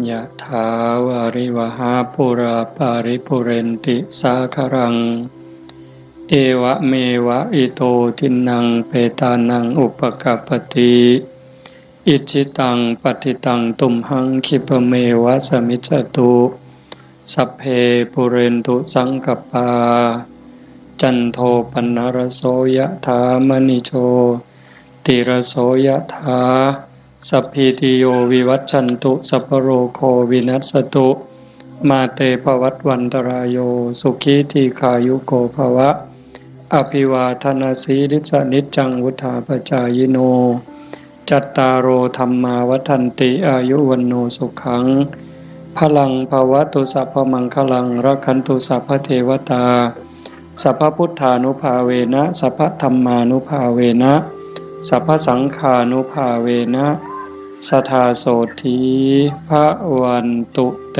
ยะถาวาริวหาปูราปาริปูเรนติสาคารัง เอวะเมวะอิโตทินนังเปตานังอุปกัปปติ อิจฉิตังปัตถิตังตุมหังคิปะเมวะสมิจจตุ สัพเพปูเรนตุสังกปปา จันโทปนรโสยะถามณิโชติรโสยะถา สัพพีติโยวิวัชชันตุ สัพพโรโควินัสสตุ มาเตภวัตวันตรายโย สุขีทีขายุโกภวะ อภิวาทนาสีลิสนิจจังวุธาปจายิโน จัตตาโรธรรมาวัฒนติ อายุวันโนสุขัง พลังภวตุ สัพพมังคลัง รักขันตุ สัพพเทวตา สัพพพุทธานุภาเวนะ สัพพธรรมานุภาเวนะ สัพพสังฆานุภาเวนะ สทาโสธี พระวันตุเต